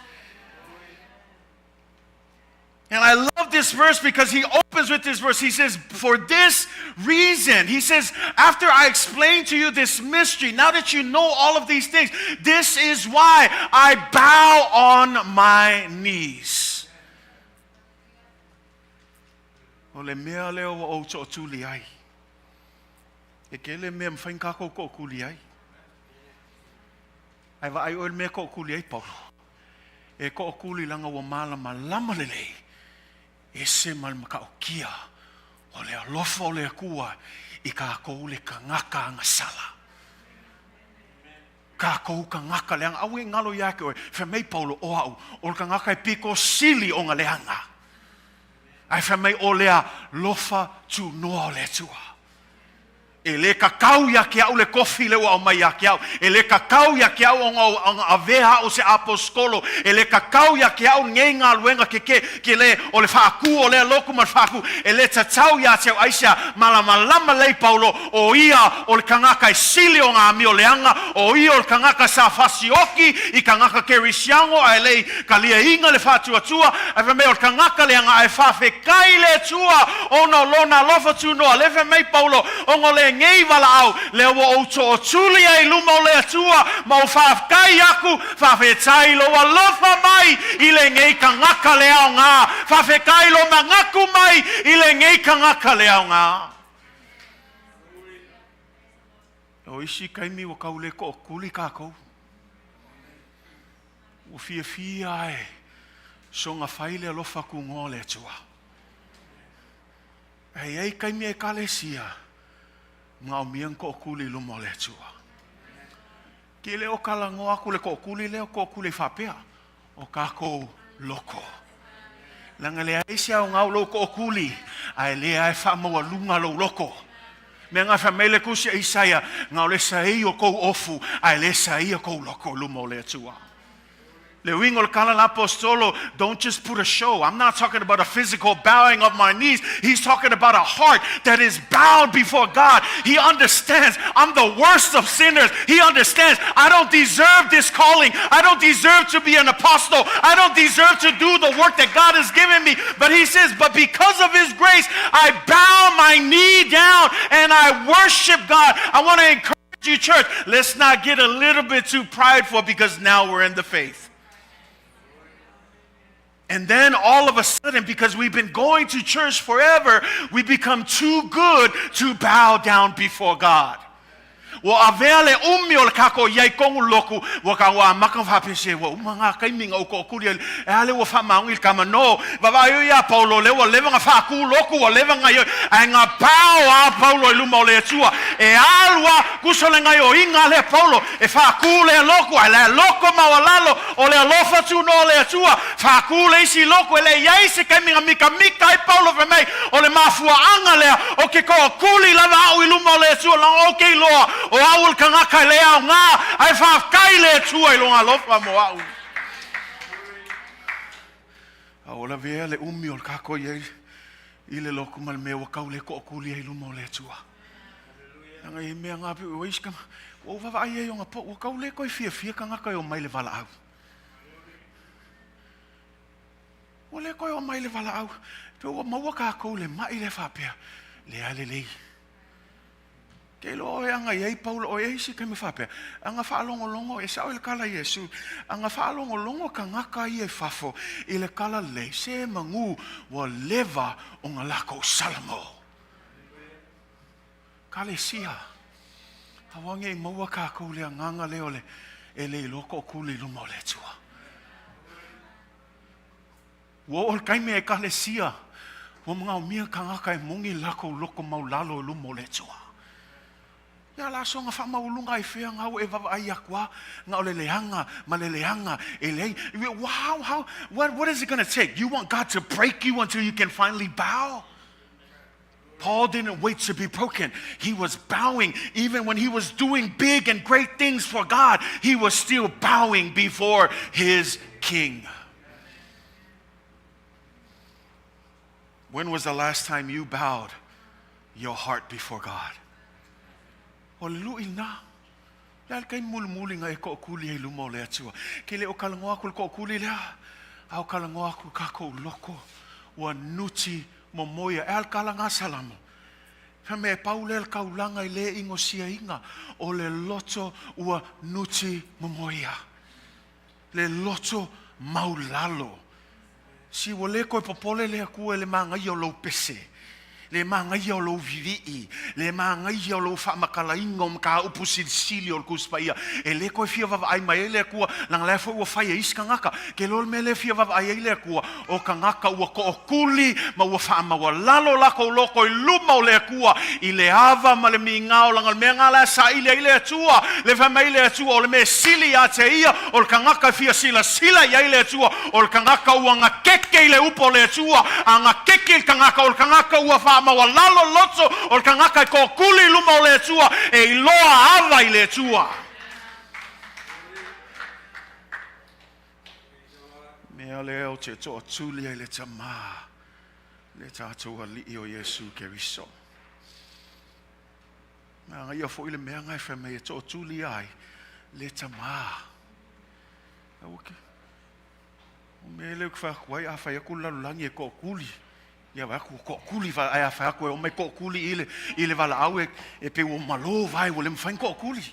And I love this verse because he opens with this verse. He says, For this reason, he says, after I explain to you this mystery, now that you know all of these things, this is why I bow on my knees. O le mea lea ua ou tootuli ai. E tele mea e mafai ona tatou tootuli ai. Ae vaai oe i le mea e tootuli ai Paulo. E tootuli leaga ua malamalama lelei, ese ma le matautia o le alofa o le Atua i tatou le tagata agasala. Tatou tagata leaga, aua e galo ia te oe, fai mai Paulo, o au, o le tagata e pito sili ona leaga. Ae fai mai o le alofa tunoa o le Atua. E le tatau ia te au le tofi lea ua aumai ia te au. E le tatau ia te au ona avea au se aposetolo. E le tatau ia te au lenei galuega keke ke le o le faatu o lea lotu ma le faatu. E le tatau ia te au aisea malamalama lelei Paulo o ia o le tagata e sili ona amio leaga, o ia o le tagata sa fasioki i tagata kerisiano ae le i kaliaina le faatuatua, ae fai mai o le tagata leaga ae faafetai le Atua ona o lona alofa tunoa. Lea fai mai Paulo, ona o lenei valaau, lea ua ou tootuli ai i luma o le Atua, ma ou faafetai aku, faafetai lou alofa mai i lenei tagata le aoga, faafetai lou manatu mai i lenei tagata le aoga. O isi taimi ua tau le tootuli tatou. Ua fiafia ae soga fai le alofa tunoa o le Atua. Ae i ai taimi Ekalesia, manaomia ni tootuli i luma o le Atua. Ke le o talanoa atu le tootuli lea o tootuli faapea, o tatou loko. Leaga e leai se aoga o lou tootuli, ae lea e faamaualuga lou loko. Mea na fai mai le tusi a Isaia, na o le saei o kou ofu, ae le saei o kou loko i luma o le Atua. Le uiga o le tala a le aposetolo, don't just put a show. I'm not talking about a physical bowing of my knees. He's talking about a heart that is bowed before God. He understands I'm the worst of sinners. He understands I don't deserve this calling. I don't deserve to be an apostle. I don't deserve to do the work that God has given me. But he says, but because of his grace, I bow my knee down and I worship God. I want to encourage you, church, let's not get a little bit too prideful because now we're in the faith. And then all of a sudden, because we've been going to church forever, we become too good to bow down before God. Ua avea le umi o le kākou i ai kogu loku, ua ka ua amaka faapea se ua uma ngā kaimi nga uko okuli ai, e ale ua whaamaongi le kama no. Vavaai o ia Paulo le ua leva nga whaaku loku, ua leva nga ioi, ae nga pao a Paulo i luma o le Atua. E alu a kuso le ngai o inga lea Paulo, e whaaku lea loku, ae lea loko maualalo o le alofa tu no o le Atua, whaaku le isi loku e le iai se kaimi nga mika mika ai Paulo fai mai, o le mafuaanga lea o ke tookuli lava a'u i luma o le Atua leaga ou ke iloa o a'u o le tagata e le aoga, ae faafetai i le Atua i lona alofa mo a'u. A ua lavea le umi o le kākou i ai i le loku ma le mea ua kau le tookuli ai i luma o le Atua. Leaga e mea ngā pe ua isi ka ua ou vaavaai ai o ngā po ua kau le koe fiafia tagata e omai le valaau. Ua le toe omai le valaau, pe ua maua kākou le maʻi lea faapea, lea lelei. Ke iloa oe aga i ai Paulo oe ai si taimi faapea, aga faalogologo e sao i le kala Iesu, aga faalogologo tagata ia i fafo i le kala lelei, se magū ua leva o nga lakou salamo. Kalesia, aua nei maua kākou le agaga lea o le e le iloa tookuli i luma o le Atua. Ua oo le taimi a Ekalesia, ua manaomia tagata e moni lakou loko maulalo i luma o le Atua. Ia la soga faamaualuga ai fea nga ua e vaavaai atu a, na o le leaga ma le leaga e leai. How, how, what, what is it going to take? You want God to break you until you can finally bow? Paul didn't wait to be broken. He was bowing. Even when he was doing big and great things for God, he was still bowing before his king. When was the last time you bowed your heart before God? O le luʻi lena. Le a le taimi mulimuli na e toʻokuli ai i luma o le Atua. Ke le o talanoa aku le toʻokuli lea, a o talanoa aku kākou loko ua nuti momoia. E a le tala ngā Salamo? Fai mai e pau lea le taulaga i le inosiaina o le loto ua nuti momoia. Le loto maulalo. Si ua le toe popole le Atua i le manaia o lou pese, le manaia o lou vivii, le manaia o lou faamatalaina o mataupu silisili o le Tusi Paia. E le toe fia vaavaai mai ai le Atua, leaga la e foi ua fai e isi tagata. Ke iloa le mea lea e fia vaavaai ai le Atua, o tagata ua tookuli ma ua faamaualalo lakou loto i luma o le Atua i le ava ma le migao, leaga o le mea lena la e saili ai le Atua, le fai mai le Atua o le mea sili ia te ia, o le tagata e fia silasila i ai le Atua, o le tagata ua gakeke i le upu o le Atua, a gakeke i le tagata, o le tagata ua faamaualalo loto, o le tagata e tookuli i luma o le Atua, e iloa ava i le Atua. Mea lea o te toatuli ai le tamā, le tatou Alii o Iesu Keriso. Na ia foi le mea ngai fai mai e toatuli ai le tamā. Aua ke, o mea lea ou te fai atu ai, a fai atu le lalolagi e tootuli, ia vaai atu ua tootuli, ae a fai atu e omai tootuli i le, i le valaau e, e pei ua malo vae ua le mafai ona tootuli.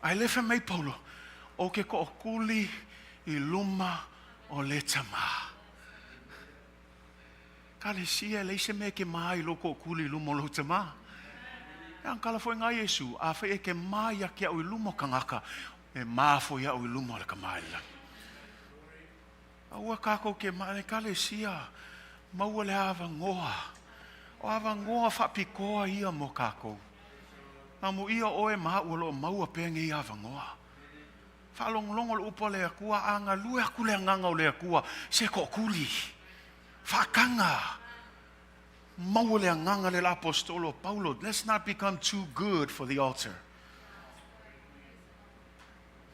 Ae le fai mai Paulo, ou te tookuli i luma o le Tamā. Kalesia, e leai se mea e ke mā ai i lou tookuli i luma o lou Tamā. E ana kala foi ngā Iesu, afai e ke mā ia te a'u i luma o kangaka, e mā foi a'u i luma o le Kamā i le lagi. Aua kākou ke mā, e Kalesia, maua le avanoa. O avanoa faapitoa ia mo kākou. Amuia ʻoe ma aʻu o lo o maua pea nei avanoa. Faalogologo le upu a le Akua, a galue aku le agaga o le Akua, se toʻokuli, faakaga, maua le agaga le Aposetolo o Paulo, let's not become too good for the altar.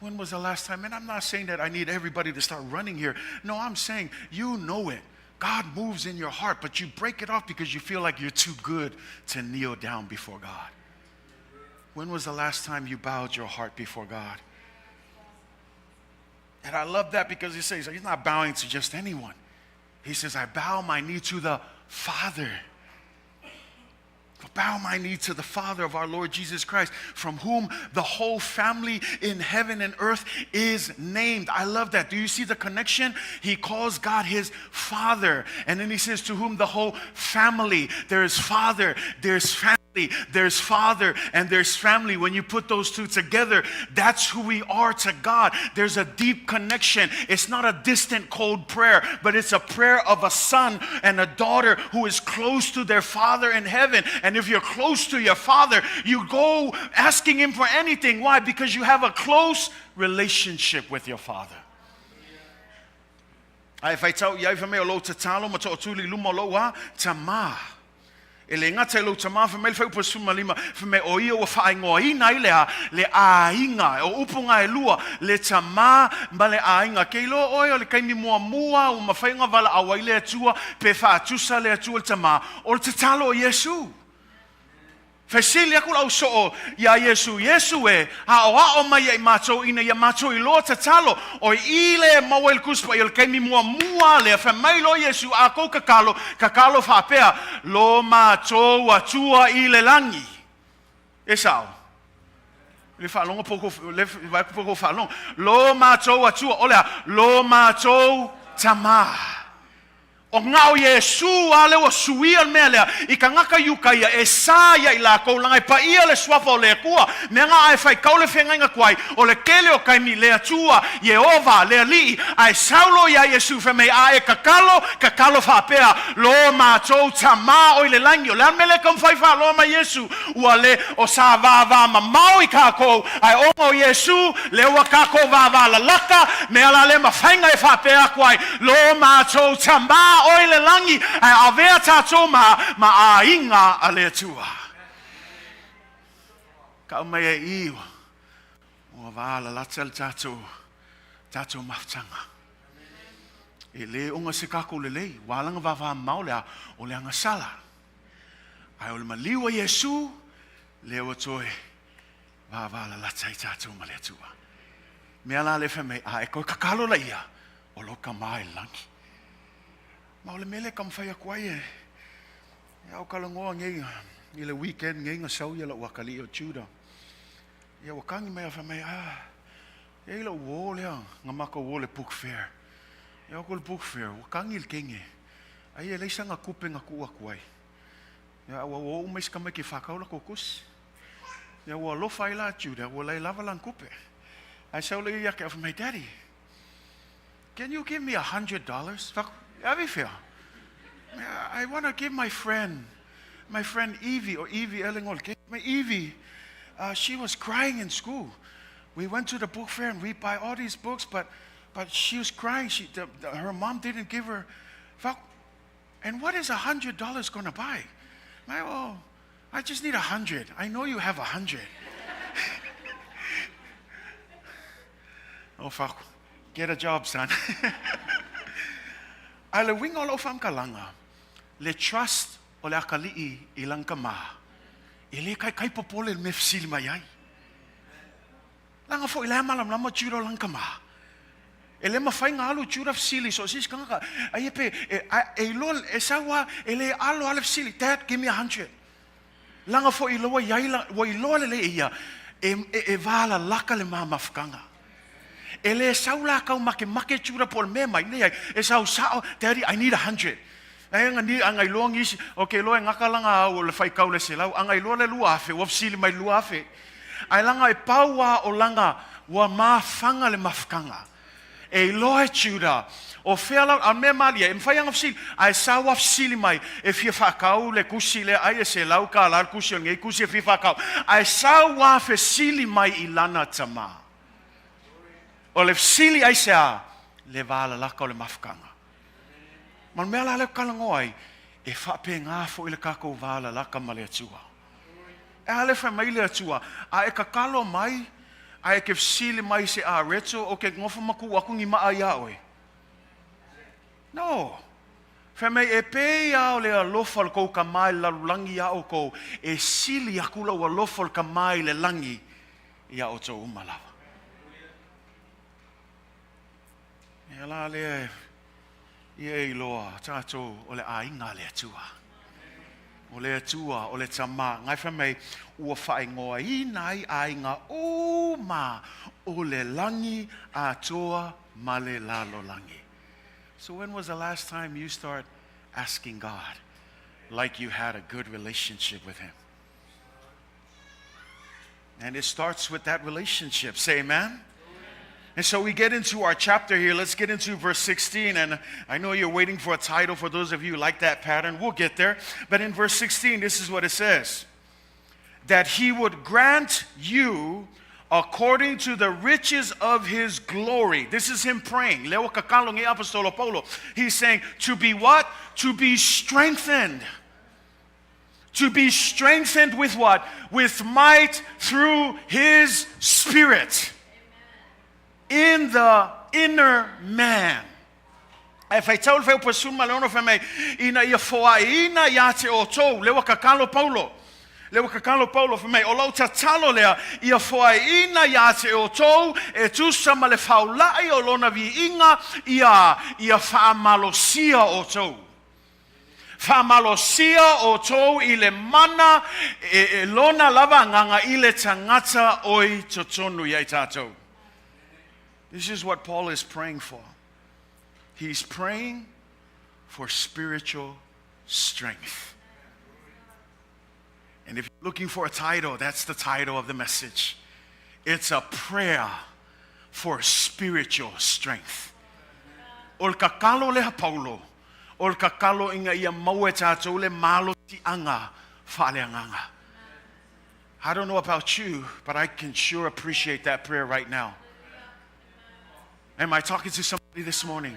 When was the last time? And I'm not saying that I need everybody to start running here. No, I'm saying you know it. God moves in your heart, but you break it off because you feel like you're too good to kneel down before God. When was the last time you bowed your heart before God? And I love that because he says he's not bowing to just anyone. He says, I bow my knee to the Father. Bow my knee to the Father of our Lord Jesus Christ, from whom the whole family in heaven and earth is named. I love that. Do you see the connection? He calls God his Father. And then he says, to whom the whole family, there is Father, there's family. There's father and there's family. When you put those two together, that's who we are to God. There's a deep connection. It's not a distant, cold prayer, but it's a prayer of a son and a daughter who is close to their father in heaven. And if you're close to your father, you go asking him for anything. Why? Because you have a close relationship with your father. Ae faitau i ai fai mai o lou tatalo ma tootuli i luma o lou a tamā. E le gata i lou tamā, fai mai le fuaiupu 15, fai mai o ia ua faaigoaina ai le a, le aiga, o upu ga e lua, le tamā ma le aiga. Ke iloa oe o le taimi muamua ua mafai ona valaau ai le Atua pe faatusa le Atua i le tamā, o le tatalo o Iesu. Fesili aku le au soo iā Iesu, Iesu e, aʻoaʻo mai ia i matou ina ia matou iloa tatalo, o i le maua i le Tusi Paia o le taimi muamua lea, fai mai loa Iesu, a kou tatalo, tatalo faapea, Lo matou Atua i le lagi. E sao? Le faalogo po kou, le vaai atu po kou faalogo. Lo matou Atua, o le a? Lo matou Tamā. O na o Iesu a lea ua suia le mea lea i tagata Iukaia e sa ia i lakou laga e paia le suafa o le Atua. Mea na ae faitau le feagaiga tuai o le tele o taimi le Atua, Ieova, le Alii, ae sau loa ia Iesu fai mai, A e tatalo, tatalo faapea, Lo matou Tama o i le lagi. O le a le mea lea e taumafai faaloa mai Iesu? Ua le o sa vāvā mamao i kākou, ae ona o Iesū, lea ua kākou vāvā lalata, mea la lea mafaiga e faapea aku ai, Lo mātou Tamā o i le lagi, ae avea tātou ma, ma āiga a le Atua. Kau mai e i, ua vā lalata le tātou, tātou mafutaga. E le onga se kākou lelei, ua alaga vāvā mamao le a, o le agasala. Ae o le maliu a Iesu, lea ua toe vāvālalata ai tātou ma le Atua. Mea la le fai mai, a e koe kakalo la ia, o lo ka mā i le lagi. Ma o le mea lea ka mawhai aku ai e, e au kalangoa ngei i le weekend ngei nga sau ia lau akalii o Judah. Ia ua kangi mai a fai mai, ah, e i lau uō lea, nga maka uō le book fair. Ia o ko le book fair, ua kangi le kenge. Ai e leai sana kupe na tuu atu ai. Ia, ua ua oo mai si tamaiti e whakau la kusi. Ia, ua alofa ai la Judah, ua leai lava lana kupe. Ae sau lea ia te au, fai mai, Daddy, can you give me $100? Fai atu, e ave i fea? I want to give my friend, my friend Evie, or Evie ea le igoa o le keiki. Fai mai, Evie, she was crying in school. We went to the book fair and we buy all these books, but, but she was crying. She, the, the, her mom didn't give her. Fai atu, and what is $100 going to buy? Mai, oh, I just need 100. I know you have 100. Oh, fuck. Get a job, son. Ae le uiga o lau faamatalaga, le trust o le akalii i lana tamā, e le taitai popole i le mea e fesili mai ai. Leaga foi la e malamalama Judah o lana tamā. E le mafai ona alu Judah fesili i so o se isi tagata, aia pe, e, a, e iloa, e sau lava, e le alo lava le fesili, Dad, give me 100. Leaga foi i ua i ai, ua iloa lelei e ia, e, e, e valalaka le ma mafutaga. E le sau la kau makemake Judah po o le mea mai, leai, e sau sao, Daddy, I need 100. Ae nga ni, a nga iloa nisi, okay, loa e gata lana au o le faitau le 100, a nga iloa le 2,000, ua fesili mai 2,000. Ae laga e pau a o laga ua mafaga le mafutaga. E iloa e Judah, o fea lau, a mea malie, e mafai ana fesili, ae sau a fesili mai, e fia faatau le tusi lea, ai e $100 le tusi o lenei tusi e fia faatau, ae sau a fesili mai i lana tamā. O le fesili aisea? Le valalaka o le mafutaga. Ma le mea la lea ou te talanoa ai, e faapena foi le tatou valalaka ma le Atua. E a le fai mai le Atua, a e tatalo mai, a e te fesili mai se areto, o ke nofo ma tuu atu ni maa iā oe? No. Fai mai, e pei a o le alofa o le tou Tama i le lalolagi iā outou, e sili aku lou alofa o le Tama i le lagi iā outou uma lava. Ia la lea ia e iloa tatou o le aiga a le Atua. O le Atua, o le Tamā. Ngai fai mai, ua faaigoaina ai aiga uma o le lagi atoa ma le lalolagi. So when was the last time you start asking God like you had a good relationship with Him? And it starts with that relationship. Say amen. And so we get into our chapter here. Let's get into verse 16. And I know you're waiting for a title for those of you who like that pattern. We'll get there. But in verse 16, this is what it says that he would grant you according to the riches of his glory. This is him praying. Leo kakalo nge Apostolo Paulo. He's saying to be what? To be strengthened. To be strengthened with what? With might through his spirit. In the inner man. Ae faitau le fuaiupu 16 fai mai, Ina ia foaiina iā te outou, lea ua kakalo Paulo, lea ua kakalo Paulo, fai mai, o lau tatalo lea, ia foaiina iā te outou e tusa ma le faula'i o lona viiga, ia, ia faamalosia outou. Faamalosia outou i le mana e, e lona lava agaga i le tagata oi totonu ia i tatou. This is what Paul is praying for. He's praying for spiritual strength. And if you're looking for a title, that's the title of the message. It's a prayer for spiritual strength. O le kakalo lea Paulo, o le kakalo ina ia maua e tātou le malosiaga faaleagaga. I don't know about you, but I can sure appreciate that prayer right now. Am I talking to somebody this morning?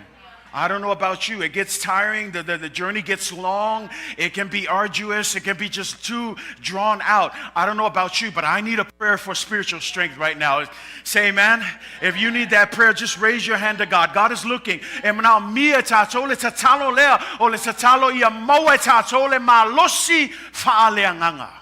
I don't know about you. It gets tiring. The, the, the, journey gets long. It can be arduous. It can be just too drawn out. I don't know about you, but I need a prayer for spiritual strength right now. Say amen. If you need that prayer, just raise your hand to God. God is looking. E manaomia e tātou le tatalo lea, o le tatalo ia maua e tātou le malosi faaleagaga.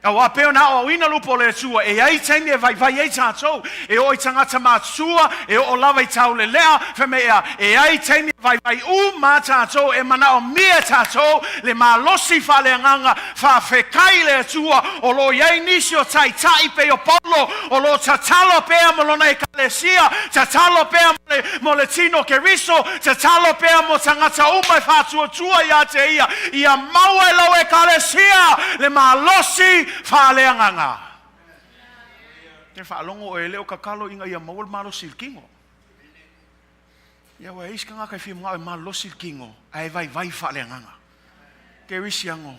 Auā pei ona aoaoina le upu o le Atua, e ai taimi e vaivai ai tātou, e oo i tagata matua, e oo lava i taulelea, fai mai ea, e ai taimi e vaivai uma tātou, e manaomia e tātou le malosi faaleagaga, faafetai i le Atua, o lo o i ai nisi o taitai pei o Paulo, o lo o tatalo pea mo lona ekalesia, tatalo pea mo le, mo le tino o Keriso, tatalo pea mo tagata uma e faatuatua iā te ia, Ia maua e lau Ekalesia le malosi faaleagaga. Te faalogo oe e le o kakalo ina ia maua le malosi i le kino. Ia ua e isi tagata e fia manao e malosi le kino ae vaivai faaleagaga. Ke risi ango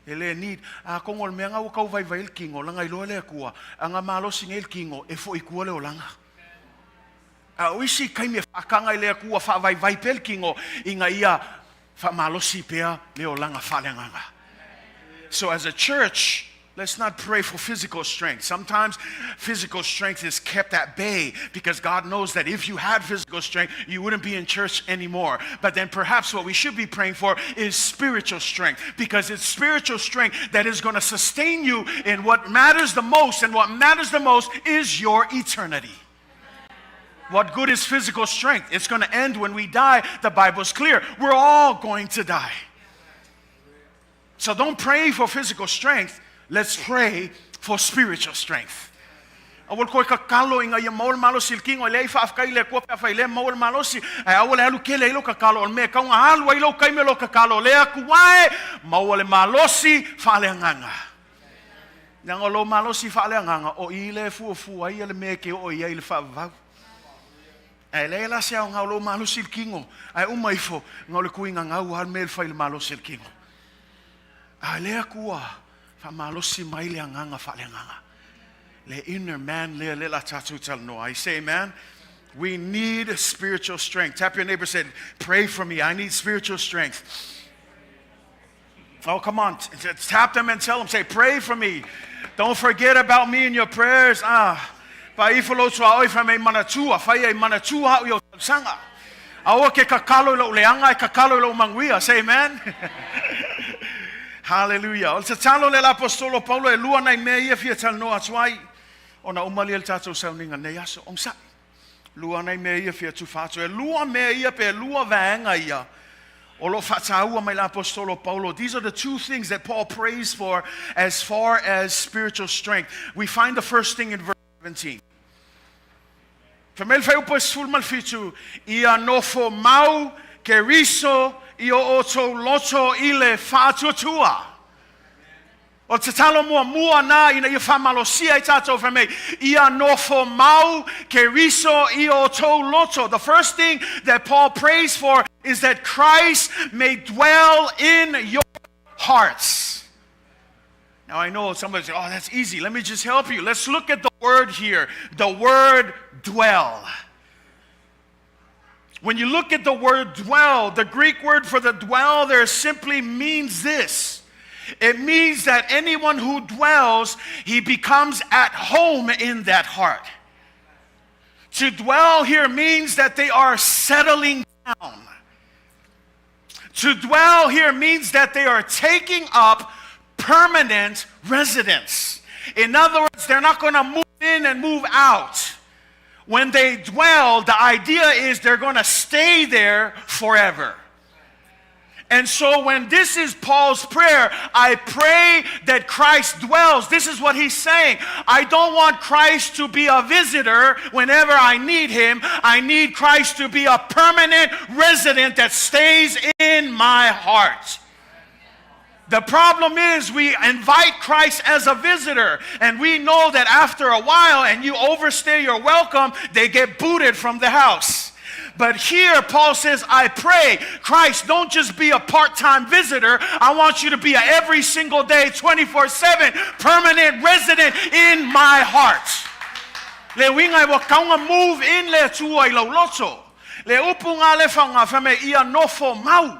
e le need a kongo o le mea nga ua kau vaivai le kino langa iloa le Atua anga malosi nei le kino e foi kua le olaga. A o isi taimi e faakaga i le Atua faavaivai pea le kino ina ia faamalosi pea le olaga faaleagaga. So as a church, let's not pray for physical strength. Sometimes physical strength is kept at bay because God knows that if you had physical strength, you wouldn't be in church anymore. But then perhaps what we should be praying for is spiritual strength because it's spiritual strength that is going to sustain you in what matters the most. And what matters the most is your eternity. What good is physical strength? It's going to end when we die. The Bible's clear. We're all going to die. So don't pray for physical strength. Let's pray for spiritual strength. Aua le koe kakalo ina ia maua le malosi i le kino, e leai faafetai i le Atua pe afai lea maua le malosi, ae aua le alu kele ai lou kakalo, o le mea e tau na alu ai lou taimi o lou kakalo, le Atua e maua le malosi faaleagaga. Leaga o lou malosi faaleagaga, o i lea e fuafua ai le mea e te oo i ai i le faavavau. Ae leai la se aoga o lou malosi i le kino, ae uma ifo, na o le tuiga gau lava le mea e fai i le malosi o le kino. A le Atua, faamalosi mai le agaga faaleagaga. Le inner man lea le la tatou talanoa ai. Say amen. We need spiritual strength. Tap your neighbor said, pray for me. I need spiritual strength. Oh, come on. Tap them and tell them, say, pray for me. Don't forget about me in your prayers. Ah, pa ifo lou tuaoi fai mai manatua, fai ai manatua au i o tausaga. Aua ke kakalo i lou leaga, e kakalo i lou manuia. Say amen. Hallelujah. O le tatalo lea le apostolo Paulo e lua nai mea ia fia talanoa atu ai. Ona uma lea le tatou sauniga nei aso. Onosai. Lua nai mea ia fia tufa atu. E lua mea ia pe lua vaega ia o lo o faataua mai le apostolo Paulo. These are the two things that Paul prays for as far as spiritual strength. We find the first thing in verse 17. Fai mai le fuaiupu e 17, ia nofo mau Keriso i o outou loto i le faatuatua. O te tatalo muamua na ina ia faamalosia ai tatou fai mai, ia nofo mau Keriso i o outou loto. The first thing that Paul prays for is that Christ may dwell in your hearts. Now I know somebody say, oh, that's easy. Let me just help you. Let's look at the word here. The word dwell. When you look at the word dwell, the Greek word for the dwell there simply means this. It means that anyone who dwells, he becomes at home in that heart. To dwell here means that they are settling down. To dwell here means that they are taking up permanent residence. In other words, they're not going to move in and move out. When they dwell, the idea is they're going to stay there forever. And so when this is Paul's prayer, I pray that Christ dwells. This is what he's saying. I don't want Christ to be a visitor whenever I need him. I need Christ to be a permanent resident that stays in my heart. The problem is we invite Christ as a visitor, and we know that after a while and you overstay your welcome, they get booted from the house. But here, Paul says, I pray, Christ, don't just be a part-time visitor. I want you to be a every single day, 24/7, permanent resident in my heart. Le uiga e ua tau ina move in le Atua i lau loto. Le upu nga le whaunga whame ia nofo mau.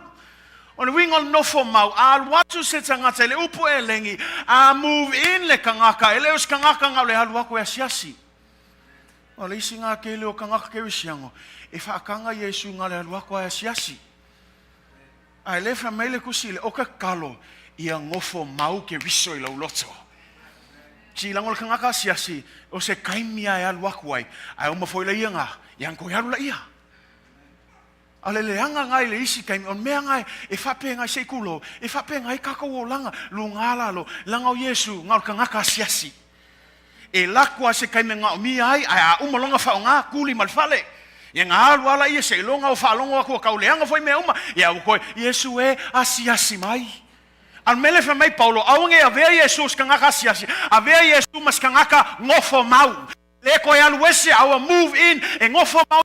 O le uiga o le nofo mau, a alu atu se tagata i le upu elegi, a move in le kangaka, e le o se kangaka nga o le alu aku e asiasi. O le isi nga kele o kangaka kerisiano, e whaakanga Iesu nga le alu aku e asiasi. Ae le fai mai le kusi le o ka kalo ia ngofo mau Keriso i lau loto. Ti lango le kangaka asiasi, o se kaimia e alu aku ai, ae uma foi la ia nga, ia ko alu la ia. A le leaga nga i le isi kaimi, o le mea nga e faapea ngai se i kulo, e faapea ngai kākou olaga, luga lalo, laga o Iesu, nga o le kangaka asiasi. E lako a se kaimi ngaomia ai, ae a uma loga faaaoga, kuli ma le fale. Ia nga alu ala ia seiloga o faalogo aku a kau leaga foi mea uma, ia ua koe, Iesu e, asiasi mai. A o le mea lea e fai mai Paulo, aua nei avea Iesu o se kangaka asiasi, avea Iesu ma se kangaka nofo mau. Le koe alu ese, a ua move in, e nofo mau,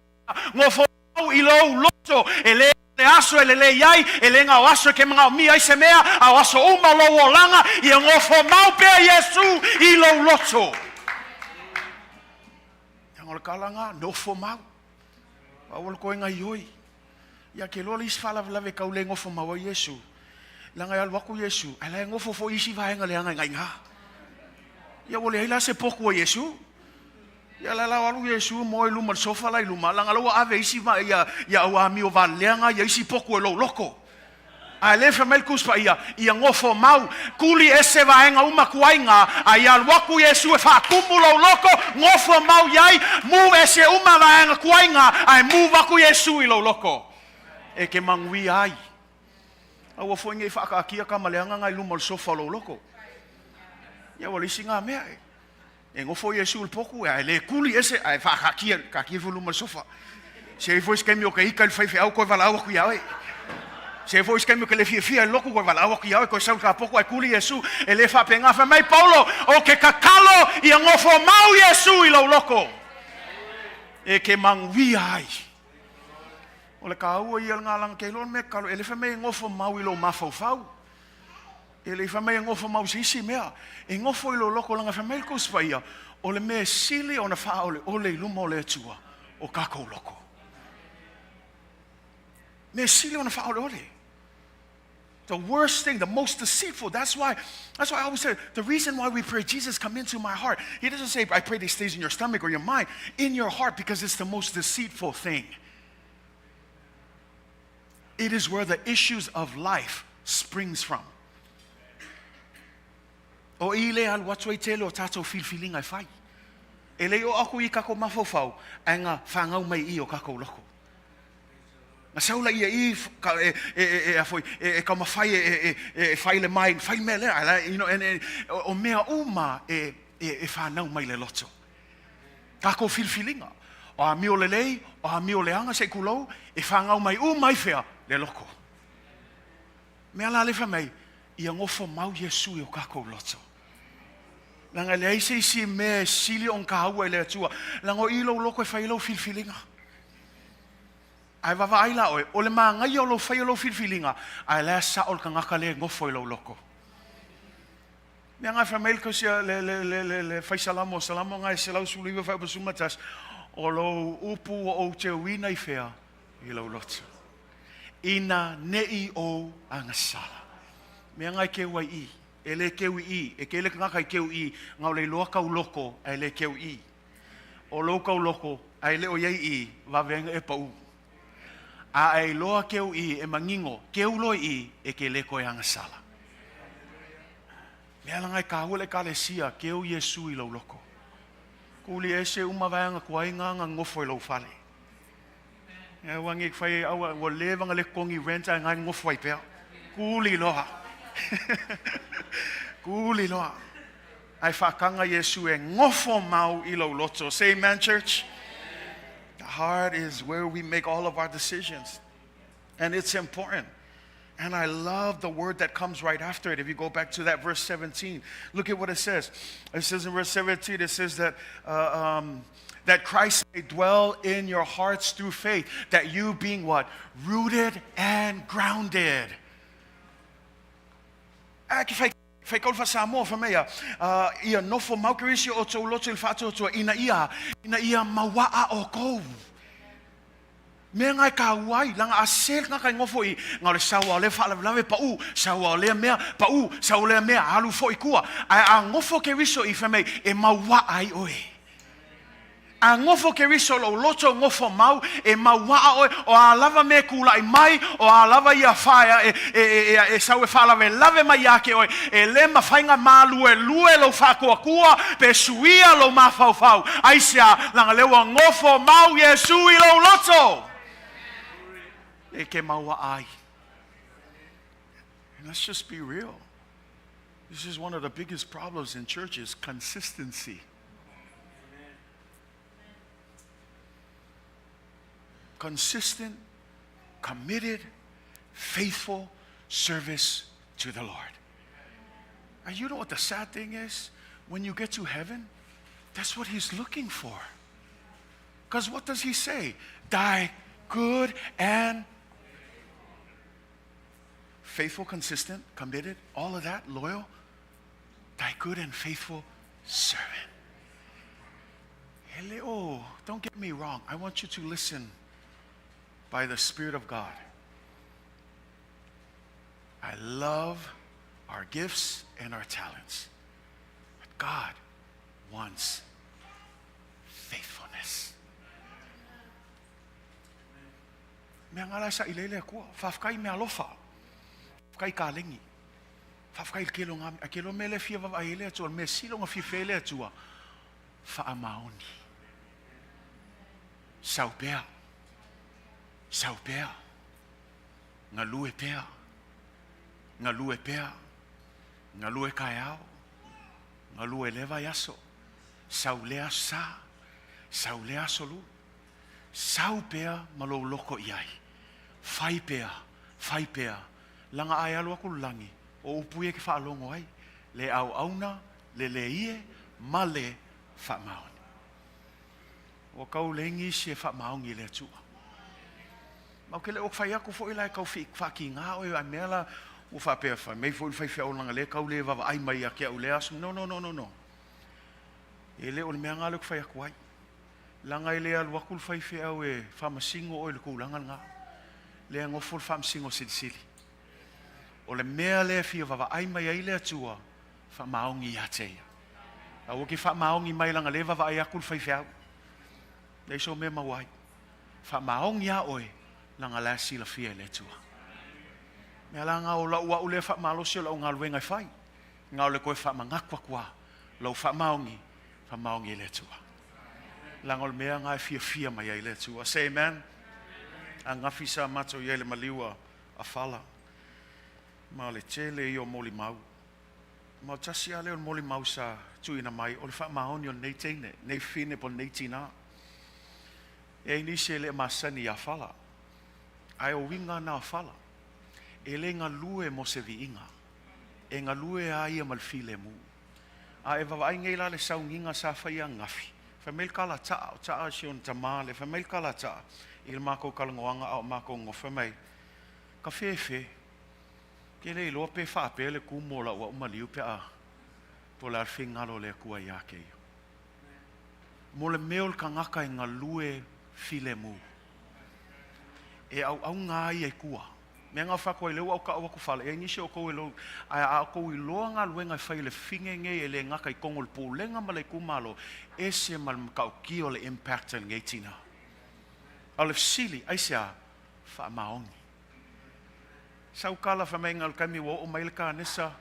nofo mau i lou loto, e le le aso e lelei ai, e le ga o aso e ke magaomia ai se mea, a o aso uma o lou olaga, ia nofo mau pea Iesu i lou loto. Ia o le kalaga, nofo mau. Aua le koe gaioi. Ia ke loa le isi faalavelave e kau le nofo mau ai Iesu. Laga e alu aku Iesu, ae la e nofo foi isi vaega leaga i gaiga. Ia ua leai la se poku a Iesu. Ia la la alu Iesu moe i luma le sofa la i luma, laga la ua ave isi va ia ia au amio valeleaga ia isi poku e lou loko. Ae le fai mai le Tusi Paia, ia nofo mau, kuli ese vaega uma kuaiga, a ia alu aku Iesu e faatumu lou loko, nofo mau i ai, move ese uma vaega kuaiga, ae move aku Iesu i lou loko. E ke manuia ai. Aua foi nei faakaatia ka ma le agaga i luma o le sofa o lou loko. Ia ua le isi nga mea e. E nofo Iesu i le poku, ae le kuli ese, ae faakaatia, kaatia ifo i luma o le sofa. Se i foi se taimi o ke ika i le faifeau koe valaau aku iā oe. Se i foi se taimi o ke le fiafia i le lotu koe valaau aku iā oe, koe sau i le kapoku ae kuli Iesu, e le faapena. Fai mai Paulo, o ke kakalo ia nofo mau Iesu i lou loko, e ke manuia ai. O le kāua ia o le galanga ke iloa le mea kakalo, e le fai mai e nofo mau i lou mafaufau. E le i fai mai e nofo mau i se isi mea. E nofo i lou loko leaga fai mai le Tusi Paia, o le mea e sili ona faaoleole i luma o le Atua, o kakou loko. Mea e sili ona faaoleole. The worst thing, the most deceitful. That's why, that's why I always say, the reason why we pray, Jesus, come into my heart. He doesn't say, I pray that he stays in your stomach or your mind. In your heart, because it's the most deceitful thing. It is where the issues of life springs from. O i le alu atu ai tele o tatou filifiliga e fai. E le i oo aku i kakou mafaufau, ae na fanau mai i o kakou loko. Na sau la ia i ka, e, e, e, e, a foi, e, e taumafai e, e, e, e fai le mai, fai le mea lea, la, you know, and, e, o, o mea uma e, e, e fanau mai le loto. Takou filifiliga, o amio lelei, o amio leaga se i kulou, e fanau mai uma ai fea le loko. Mea la le fai mai, Ia gofo mau Iesu i o kakou loto. Leaga e leai se isi mea e sili ona kāua i le Atua, leaga o i lou loto e fai ai lau filifiliga. Ae vaavaai la oe, o le manaia o lou fai o lou filifiliga, ae la e sao le tagata lea e nofo i lou loto. Mea nga e fai mai le tausia le le le le le faisalamo o Salamo nga e 119 fuaiupu 11, o lou upu ua ou teuina i fea? I lou loto. Ina neʻi ou agasala. Mea nga e keu ai i. E le keu i i. E kele tagata i keu i, na o le iloa kau loko, ae le keu i. O lou kau loko, ae le o iai i, vave e pau. A e iloa keu i e manino, keu loa i i, e ke le koe agasala. Mea langa e kāua le ekalesia, keu Iesu i lou loko. Kuli ese uma vaega tuai nga nga nofo i lou fale. E ua ngi fai aua ua leva na le totogi rent ae nga e nofo ai pea. Kuli loa. Kuli loa. Ae faataga Iesu e nofo mau i lou loto. Say amen, church. The heart is where we make all of our decisions. And it's important. And I love the word that comes right after it. If you go back to that verse 17, look at what it says. It says in verse 17, it says that, that Christ may dwell in your hearts through faith, that you being what? Rooted and grounded. Ah, ke fai fai kau Samoa fa mea ia nofo mau Kerisi o tou loto i le faatuatua ina ia ina ia mauaa o kou. Mea nga e kāua ai, langa a se le tagata e nofo i, na o le sau a o lea faalavelave pau, sau a o lea mea pau, sau o lea mea alu foi i tua. Ae a nofo Keriso i fai mai e mauaa ai oe. A nofo Keriso lou loto nofo mau, e mauaa oe, o a lava mea e kulaʻi mai, o a lava ia faea e, e, e, e, e sau e faalavelave mai ia te oe, e le mafai na maluelue lou faatuatua pe suia lou mafaufau. Aisea? Leaga lea ua nofo mau Iesu i lou loto. E ke mauaa ai. And let's just be real. This is one of the biggest problems in churches, consistency. Consistent, committed, faithful service to the Lord. And you know what the sad thing is? When you get to heaven, that's what he's looking for. Because what does he say? Thy good and faithful, consistent, committed, all of that, loyal. Thy good and faithful servant. Hello, don't get me wrong. I want you to listen by the Spirit of God. I love our gifts and our talents. But God wants faithfulness. Mea ngā lai sa i lele akua. Whawhakai mea alofa. Whawhakai ka lengi. Whawhakai le kelo ngā, a kelo mele fia wawa ai ele atua, me silo ngā fia ele atua. Whaamaoni. Sau pea. Sau pea. Galue pea. Galue pea. Galue kaeao. Galue le vaiaso. Sau le aso sa. Sau le aso lu. Sau pea ma lou loko i ai. Fai pea. Fai pea. Laga ae alu aku le lagi, o upu ia ke faalogo ai, le auauna, le leie, ma le faamaoni. Ua kau le isi e faamaoni i le Atua. Ma o ke le o fai aku foi la e kau whaakīngā oe a mea la ua faapea fai mei foi le faifeau le kau le vavaai mai ia ke au le aso. No, no, no, no, no. E le o le mea ngā le fai aku ai. Laga e le alu aku le faifeau e faamasino oe i le tulaga lena. Lea e nofo le faamasino silisili. O le mea lea e fia vaavaai mai ai le Atua, faamaoni ia te ia. Aua ke faamaoni mai laga le vaavaai aku le faifeau. Leai so mea maua ai. Faamaoni a oe, laga la e silafia e le Atua. Mea la nga o lau au lea faamalosi o lau galuega e fai. Nga o le koe faamanatu atu a, lau faamaoni, faamaoni e le Atua. Laga o le mea nga e fiafia mai ai le Atua. Say amen. Ananafi sa matou i ai le maliu a Fala. Ma o le tele ia o molimau. Ma o tasi lava lea o le molimau sa tuuina mai, o le faamaoni o lenei teine, lenei fine po o lenei tinā. E ai nisi e le masani iā Fala. Ae o uiga na o Fala, e le galue mo se viiga. E galue lava ia ma le filemu. A e vaavaai nei la le sauniga sa faia ananafi, fai mai le tala a Taa, o Taa si ona tama lea, fai mai le tala a Taa i le matou talanoaga a o matou nonofo, fai mai, Kafefe, ke le iloa pe faapea le tumu o lau au maliu pe a po o le a le finagalo o le Atua ia te ia. Mo le mea o le tagata e galue filemu, e auauna a ia i tua. Mea na fai atu ai lea ua ou tau atu fale, e i ai nisi o outou e lou, ae a outou iloa galuega e fai e le fine nei e le gata i totonu o le Pulega ma le itumalo, ese ma le matautia o le impact a lenei tina. A o le fesili, aisea? Faamaoni. Sau tala fai mai na o le taimi ua oo mai le kanesa,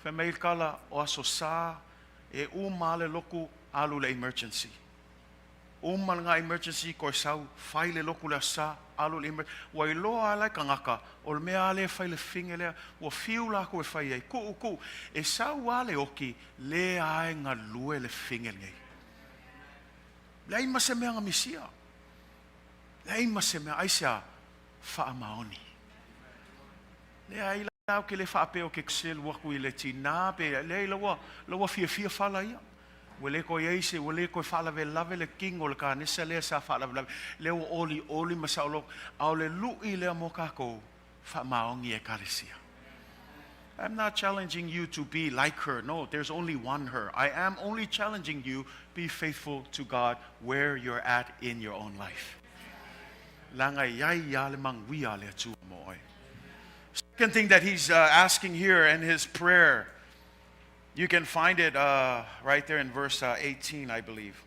fai mai le tala o Aso Sa e uma lava le lotu alu i le emergency. Uma lena emergency toe sau, fai le lotu le Aso Sa, alu i le emergency. Ua iloa lava la e tagata, o le mea lava lea e fai le fine lea, ua fiu latou e fai ai, tuu, tuu. E sau lava le oti, lea lava e galue le fine lenei. Leai ma se mea na misia. Leai ma se mea, aisea? Faamaoni. Leai la, ou te le faapea ou te selu atu i le tina pe, leai la ua, la ua fiafia fala ia. Ua le toe i ai se, ua le toe faalavelave le kino o le kanesa lea sa faalavelave, lea ua olioli ma saoloto. A o le lui lea mo tatou, faamaoni Ekalesia. I'm not challenging you to be like her. No, there's only one her. I am only challenging you be faithful to God where you're at in your own life. Leaga e i ai lava le manuia a le Atua mo oe. Second thing that he's asking here in his prayer, you can find it right there in verse 18, I believe.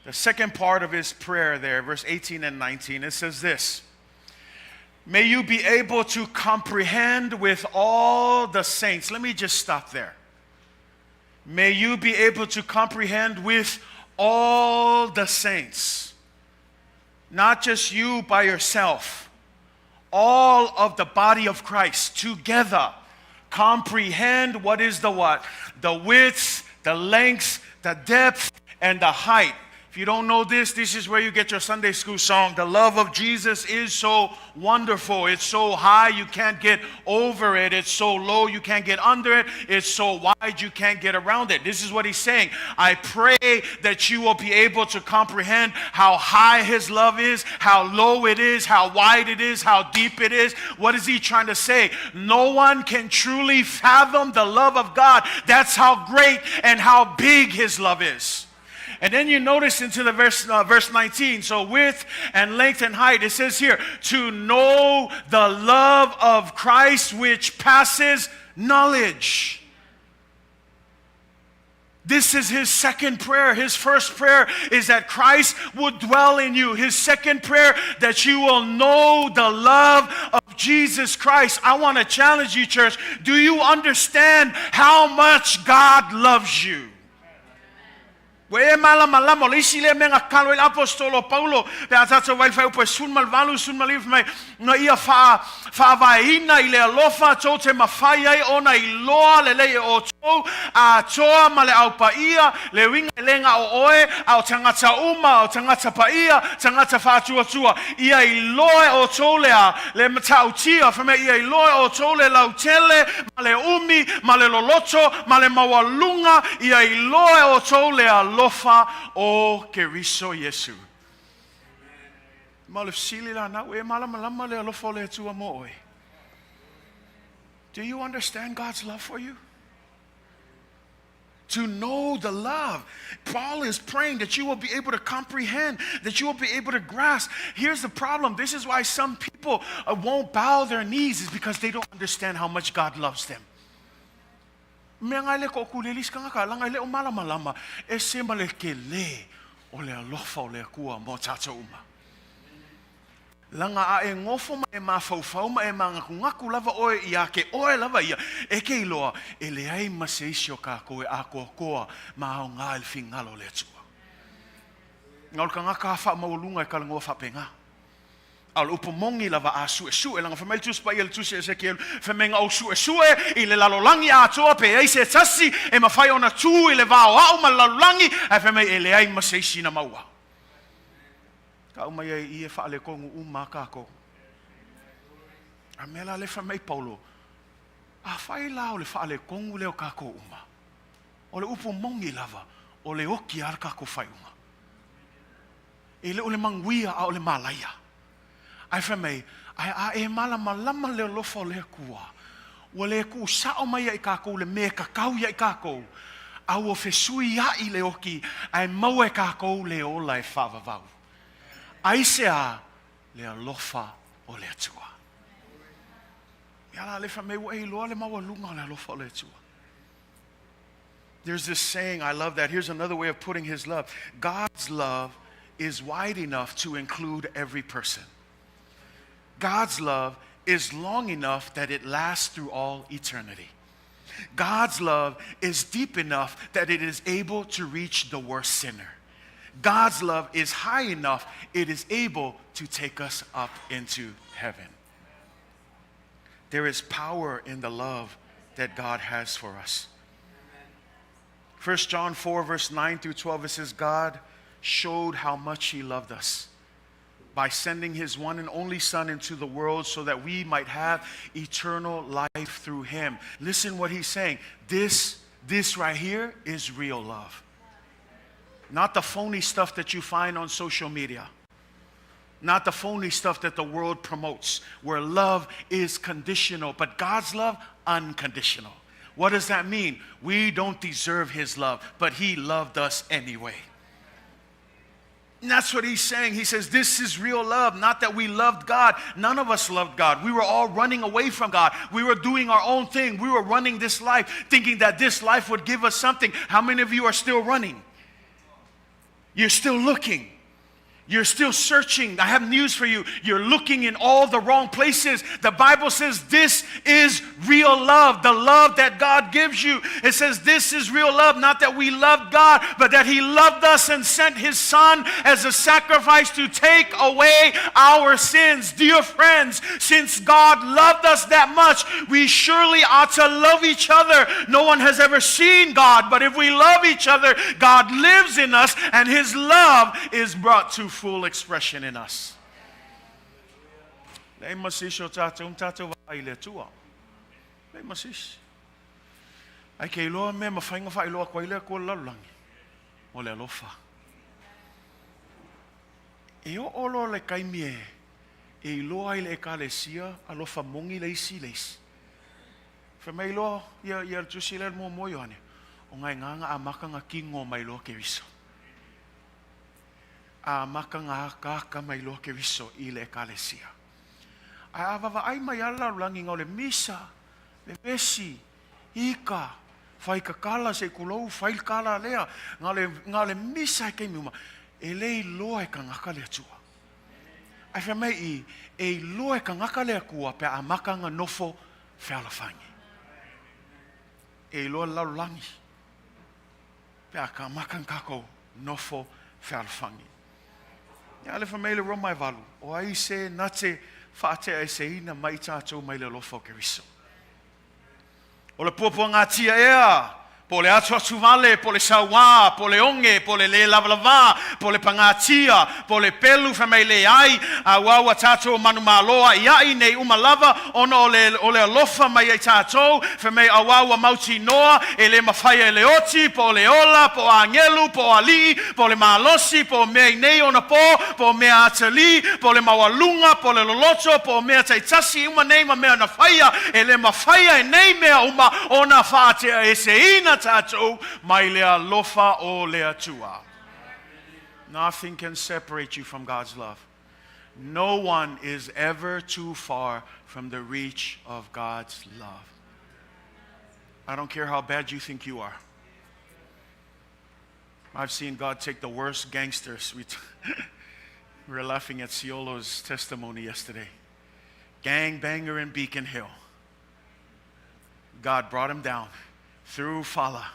The second part of his prayer there, verse 18 and 19, it says this May you be able to comprehend with all the saints. Let me just stop there. May you be able to comprehend with all the saints. Not just you by yourself, all of the body of Christ together comprehend what is the what? The width, the length, the depth, and the height. If you don't know this, this is where you get your Sunday school song. The love of Jesus is so wonderful. It's so high you can't get over it. It's so low you can't get under it. It's so wide you can't get around it. This is what he's saying. I pray that you will be able to comprehend how high his love is, how low it is, how wide it is, how deep it is. What is he trying to say? No one can truly fathom the love of God. That's how great and how big his love is. And then you notice into the verse, verse 19, so width and length and height, it says here, to know the love of Christ which passes knowledge. This is his second prayer. His first prayer is that Christ would dwell in you. His second prayer, that you will know the love of Jesus Christ. I want to challenge you, church. Do you understand how much God loves you? Ua e malamalama, o le isi lea mea na tatalo ai le Aposetolo o Paulo pe a tatou vaai i le fuaiupu e 18, 19, fai mai, Na ia faa, faavaeina i le alofa tou te mafai ai ona iloa lelei e outou atoa ma le Au Paia, le uiga e le na o oe, a o tagata uma, o tagata paia, tagata faatuatua, ia iloa e outou le a, le matautia, fai mai, ia iloa e outou le lautele, ma le umi, ma le loloto, ma le maualuga, ia iloa e outou le alofa o Keriso Iesu. Ma o le fesili la na, ua e malamalama le alofa o le Atua mo oe? Do you understand God's love for you? To know the love. Paul is praying that you will be able to comprehend, that you will be able to grasp. Here's the problem. This is why some people won't bow their knees, is because they don't understand how much God loves them. Mea ngai le toʻatuli le isi kanaka, laga e le o malamalama, ese ma le telē o le alofa o le Atua mo tatou uma. Laga a e nofo ma e mafaufau ma e mānatunatu lava oe iā te oe lava ia, e te iloa, e leai ma se isi o kākou e ākoakoa ma aoga i le finagalo o le Atua. Na o le tagata a faamaualuga e talanoa faapena. A o le upu moni lava a suesue, laga fai mai le Tusi Paia i le Tusi a Esekielu, fai mai na ou suesue i le lalolagi atoa pe i ai se tasi e mafai ona tu i le va o a'u ma le lalolagi, ae fai mai e leai ma se isi na maua. Ka aumai ai i e faaletonu uma a kākou. A mea la lea fai mai Paulo, Afai la o le faaletonu lea o tatou uma, o le upu moni lava, o le oti lava le tatou faaiuga. E le o le manuia a o le malaia. Ae fai mai, ae a e malamalama i le alofa o le Atua, ua le tuusao mai ia i tatou le mea e tatau ia i tatou, a ua fesuiai le oti ae maua e tatou le ola e faavavau. Aisea? Le alofa o le Atua. Ia la le fai mai ua e iloa le maualuga o le alofa o le Atua. There's this saying, I love that. Here's another way of putting his love. God's love is wide enough to include every person. God's love is long enough that it lasts through all eternity. God's love is deep enough that it is able to reach the worst sinner. God's love is high enough, it is able to take us up into heaven. There is power in the love that God has for us. 1 John 4, verse 9 through 12, it says, God showed how much he loved us by sending his one and only Son into the world so that we might have eternal life through him. Listen what he's saying. This right here is real love. Not the phony stuff that you find on social media. Not the phony stuff that the world promotes, where love is conditional, but God's love, unconditional. What does that mean? We don't deserve his love, but he loved us anyway. And that's what he's saying. He says, this is real love. Not that we loved God. None of us loved God. We were all running away from God. We were doing our own thing. We were running this life, thinking that this life would give us something. How many of you are still running? You're still looking. You're still searching. I have news for you. You're looking in all the wrong places. The Bible says this is real love, the love that God gives you. It says this is real love, not that we loved God, but that he loved us and sent his Son as a sacrifice to take away our sins. Dear friends, since God loved us that much, we surely ought to love each other. No one has ever seen God, but if we love each other, God lives in us and his love is brought to full expression in us. Leai ma se isi o tatou na tatou vaai i le Atua. Leai ma se isi. Ae ke iloa mea e mafai ona faailoa atu ai le Atua i le lalolagi, o le alofa. E oo loa le taimi e e iloa ai le Ekalesia alofa moni le isi i le isi. Fai mai loa ia ia le Tusi lea i le muamua o Ioane, o ngai ngā nga amata nga kino mai loa Keriso. Amata ngā akaaka mai loa Keriso i le Ekalesia. Ae a vavaai mai a le lalolagi nga o le misa, vevesi, ika, fai kakala se i kulou, fai le kala lea, nga le, nga le misa e taimi uma, e le iloa e kangaka le Atua. Ae fai mai i, e iloa e kangaka le Atua pe a amata nga nofo fealofani. E iloa le lalolagi. Pe a kamaka na takou nofo fealofani. Ia le fai mai le Roma e valu, o ai se na te faateaeseina mai tatou mai le alofa o Keriso? O le puapuagatia ea, po o le atuatuvale, po o le sauā, po o le oge, po o le lē lavalavā, po o le pagatia, po o le pelu fai mai leai, auā ua tatou manumalo aʻiaʻi nei uma lava ona o le o le alofa mai ia i tatou, fai mai auā ua mautinoa e le mafai e le oti, po o le ola, po o agelu, po o aliʻi, po o le malosi, po o mea i nei ona pō, po o mea atalī, po o le maualuga, po o le loloto, po o mea taitasi uma nei ma mea na faia, e le mafai e nei mea uma ona faateaeseina tatou mai le alofa o le Atua. Nothing can separate you from God's love. No one is ever too far from the reach of God's love. I don't care how bad you think you are. I've seen God take the worst gangsters. We, we were laughing at Ciolo's testimony yesterday. Gang banger in Beacon Hill. God brought him down through Fala.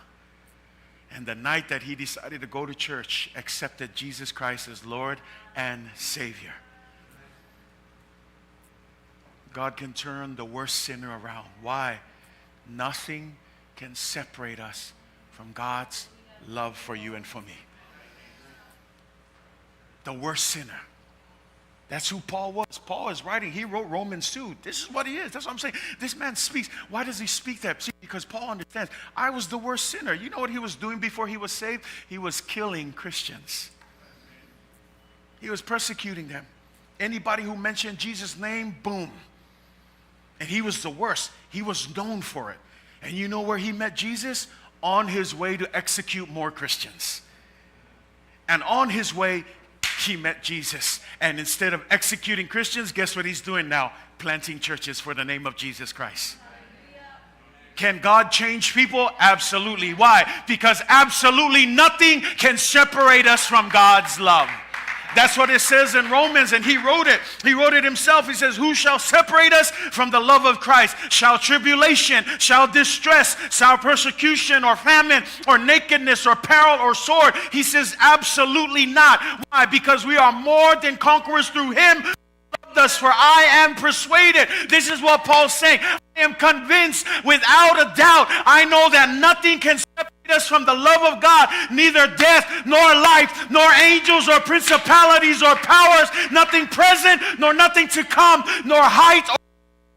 And the night that he decided to go to church, accepted Jesus Christ as Lord and Savior. God can turn the worst sinner around. Why? Nothing can separate us from God's love for you and for me. The worst sinner. That's who Paul was. Paul is writing. He wrote Romans 2. This is what he is. That's what I'm saying. This man speaks. Why does he speak that? See, because Paul understands. I was the worst sinner. You know what he was doing before he was saved? He was killing Christians. He was persecuting them. Anybody who mentioned Jesus' name, boom. And he was the worst. He was known for it. And you know where he met Jesus? On his way to execute more Christians. And on his way, he met Jesus. And instead of executing Christians, guess what he's doing now? Planting churches for the name of Jesus Christ. Can God change people? Absolutely. Why? Because absolutely nothing can separate us from God's love. That's what it says in Romans, and he wrote it. He wrote it himself. He says, Who shall separate us from the love of Christ? Shall tribulation, shall distress, shall persecution, or famine, or nakedness, or peril, or sword? He says, Absolutely not. Why? Because we are more than conquerors through him who loved us, for I am persuaded. This is what Paul's saying. I am convinced without a doubt. I know that nothing can separate us from the love of God, neither death nor life, nor angels or principalities or powers, nothing present nor nothing to come, nor height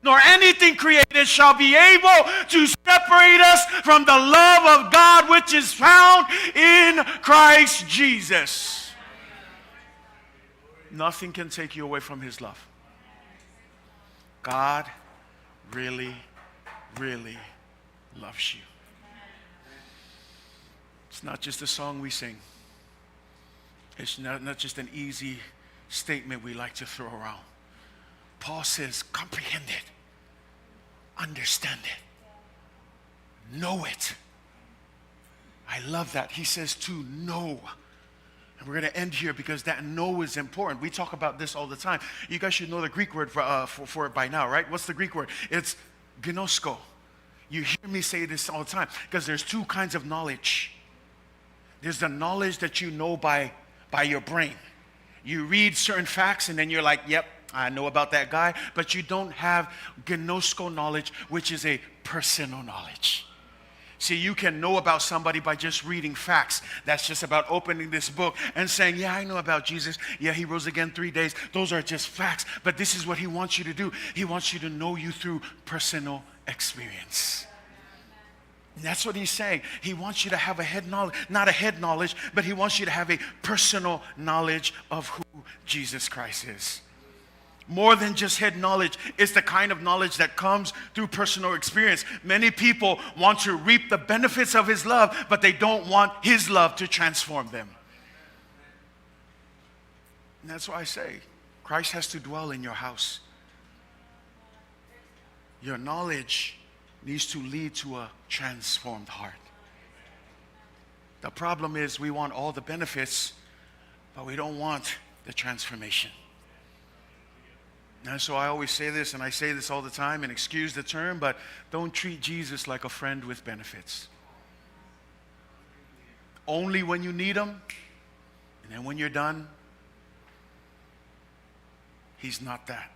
nor anything created shall be able to separate us from the love of God which is found in Christ Jesus. Nothing can take you away from his love. God really, really loves you. It's not just a song we sing. It's not just an easy statement we like to throw around. Paul says, comprehend it, understand it, know it. I love that. He says to know. And we're going to end here because that know is important. We talk about this all the time. You guys should know the Greek word for it by now, right? What's the Greek word? It's ginosko. You hear me say this all the time because there's two kinds of knowledge. There's the knowledge that you know by your brain. You read certain facts and then you're like, yep, I know about that guy. But you don't have ginosko knowledge, which is a personal knowledge. See, you can know about somebody by just reading facts. That's just about opening this book and saying, yeah, I know about Jesus. Yeah, he rose again 3 days. Those are just facts. But this is what he wants you to do. He wants you to know you through personal experience. And that's what he's saying. He wants you to have a head knowledge, not a head knowledge, but he wants you to have a personal knowledge of who Jesus Christ is. More than just head knowledge, it's the kind of knowledge that comes through personal experience. Many people want to reap the benefits of his love, but they don't want his love to transform them. And that's why I say, Christ has to dwell in your house. Your knowledge needs to lead to a transformed heart. The problem is we want all the benefits, but we don't want the transformation. And so I always say this, and I say this all the time, and excuse the term, but don't treat Jesus like a friend with benefits. Only when you need him, and then when you're done, he's not that.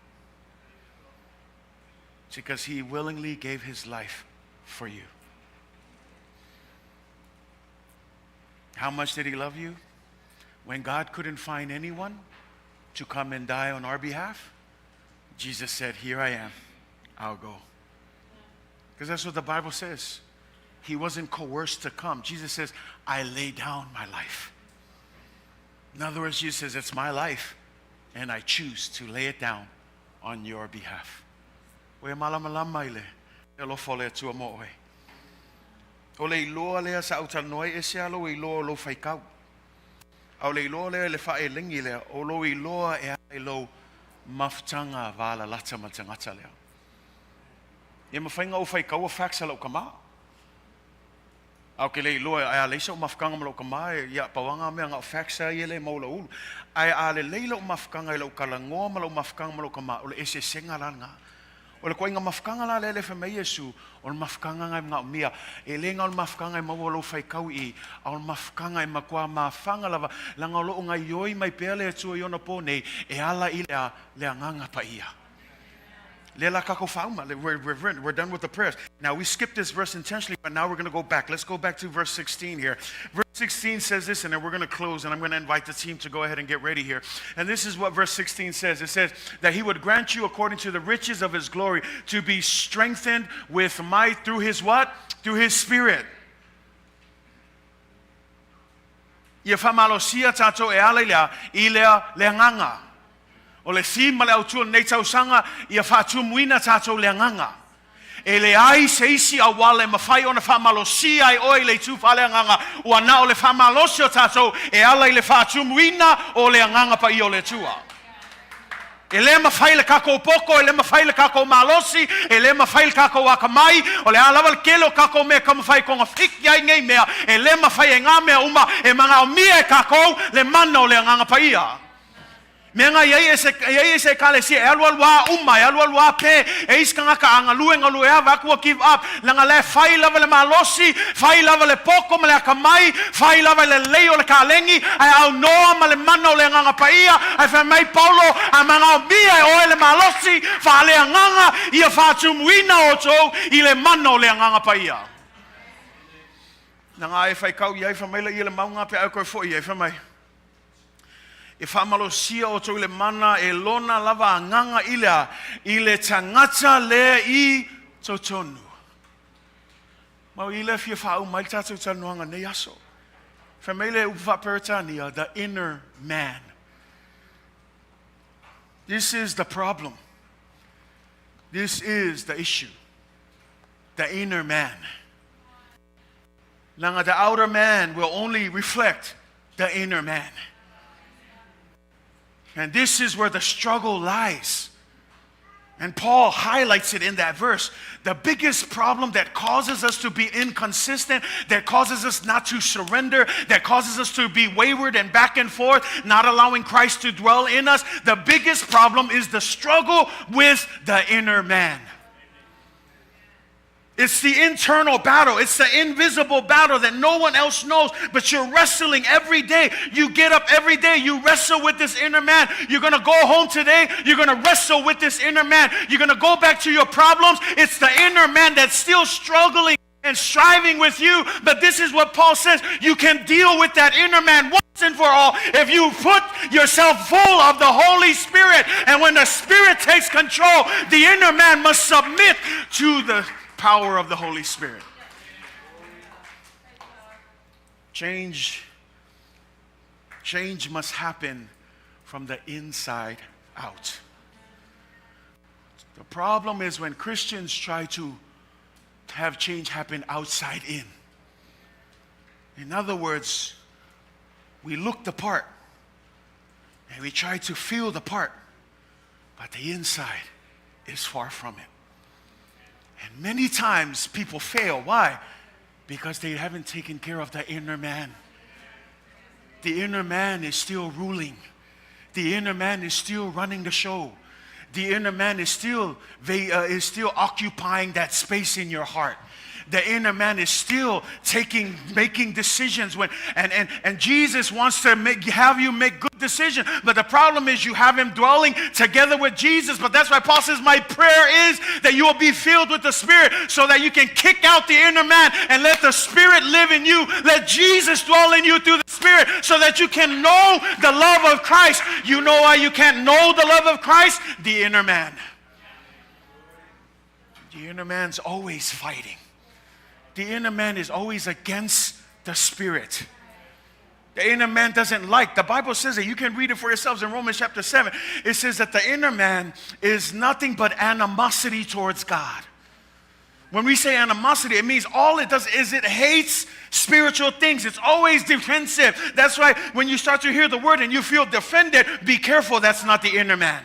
It's because he willingly gave his life for you. How much did he love you? When God couldn't find anyone to come and die on our behalf, Jesus said, here I am, I'll go. Because that's what the Bible says. He wasn't coerced to come. Jesus says, I lay down my life. In other words, Jesus says, it's my life, and I choose to lay it down on your behalf. Oe malamalama i le alofa o le Atua mo oe. O le iloa lea sa autalanoa ai e se alo e iloa o lou faikau. A o le iloa lea i le faaelegi lea, o lou iloa e ala i lou mafutaga valalata ma le tagata lea. E mafai ona ou faikaua facts a lau tama. A o ke le iloa ae a leai sa'u mafutaga ma lou tama, ia pau lava na mea na o facts lava ia lea e maua i lou ulu. Ae a lelei lou mafutaga i lau talanoa ma lou mafutaga ma lou tama, o le eseesega la lena. O le ituaiga mafutaga la lea e fai mai ai Iesu, o le mafutaga lena e manaomia. E le na o le mafutaga e maua lou faitau i i, a o le mafutaga e matua mafaga lava, leaga o lo o gaoioi mai pea le Atua i ona po nei, e ala i le a? Le Agaga Paia. Lea la kākou faauma. We're, we're, we're done with the prayers. Now, we skipped this verse intentionally, but now we're going to go back. Let's go back to verse 16 here. Verse 16 says this, and then we're going to close, and I'm going to invite the team to go ahead and get ready here. And this is what verse 16 says it says that he would grant you, according to the riches of his glory, to be strengthened with might through his what? Through his spirit. Ia faamalosia tatou e ala i le a? I lea le Agaga. O le theme ma le autu o lenei tausaga, ia faatumuina tatou le Agaga. E leai se isi auala e mafai ona faamalosia ai oe i le itu faaleagaga, ua na o le faamalosi o tatou e ala i le faatumuina o le Agaga Paia o le Atua. E le mafai le kakou poko, e le mafai le kakou malosi, e le mafai le kakou akamai, o le a lava le kele o kakou mea e taumafai e togafiti ai nei mea, e le mafai e na mea uma e manaomia e kakou le mana o le Agaga Paia. Mea na i ai e se, i ai e se ekalesia e alualu a uma, e alualu a pe, e isi tagata a galue galue a vaeatu ua give up, leaga la e fai lava le malosi, fai lava le poto ma le akamai, fai lava i le lelei o le kalegi, ae aunoa ma le mana o le Agaga Paia, ae fai mai Paulo, A manaomia e oe le malosi faaleagaga, ia faatumuina outou i le mana o le Agaga Paia. Leaga e faitau i ai, fai mai laia le mauga pe a e toe foi i ai, fai mai, E faamalosia outou i le mana e lona lava agaga i le a? I le tagata lea i totonu. Ma i lea fia faauma ai le tatou talanoaga nei aso. Fai mai le upu faa-Peretania, the inner man. This is the problem. This is the issue. The inner man. Leaga the outer man will only reflect the inner man. And this is where the struggle lies. And Paul highlights it in that verse. The biggest problem that causes us to be inconsistent, that causes us not to surrender, that causes us to be wayward and back and forth, not allowing Christ to dwell in us, the biggest problem is the struggle with the inner man. It's the internal battle. It's the invisible battle that no one else knows, but you're wrestling every day. You get up every day. You wrestle with this inner man. You're going to go home today. You're going to wrestle with this inner man. You're going to go back to your problems. It's the inner man that's still struggling and striving with you. But this is what Paul says. You can deal with that inner man once and for all if you put yourself full of the Holy Spirit. And when the Spirit takes control, the inner man must submit to the power of the Holy Spirit. Change, change must happen from the inside out. The problem is when Christians try to have change happen outside in. In other words, we look the part and we try to feel the part, but the inside is far from it. And many times people fail. Why? Because they haven't taken care of the inner man. The inner man is still ruling. The inner man is still running the show. The inner man is still, they, is still occupying that space in your heart. The inner man is still taking, making decisions when, and, and, and Jesus wants to make, have you make good decisions. But the problem is you have him dwelling together with Jesus. But that's why Paul says, my prayer is that you will be filled with the Spirit so that you can kick out the inner man and let the Spirit live in you. Let Jesus dwell in you through the Spirit so that you can know the love of Christ. You know why you can't know the love of Christ? The inner man. The inner man's always fighting. The inner man is always against the Spirit. The inner man doesn't like. The Bible says that you can read it for yourselves in Romans chapter 7. It says that the inner man is nothing but animosity towards God. When we say animosity, it means all it does is it hates spiritual things. It's always defensive. That's why when you start to hear the word and you feel defended, be careful, that's not the inner man.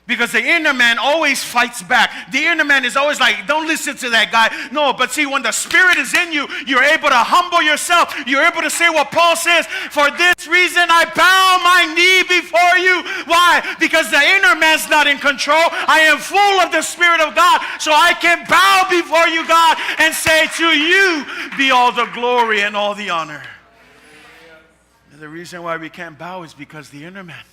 Because the inner man always fights back. The inner man is always like, don't listen to that guy. No, but see, when the Spirit is in you, you're able to humble yourself. You're able to say what Paul says, for this reason I bow my knee before you. Why? Because the inner man's not in control. I am full of the Spirit of God. So I can bow before you, God, and say to you be all the glory and all the honor. And the reason why we can't bow is because the inner man.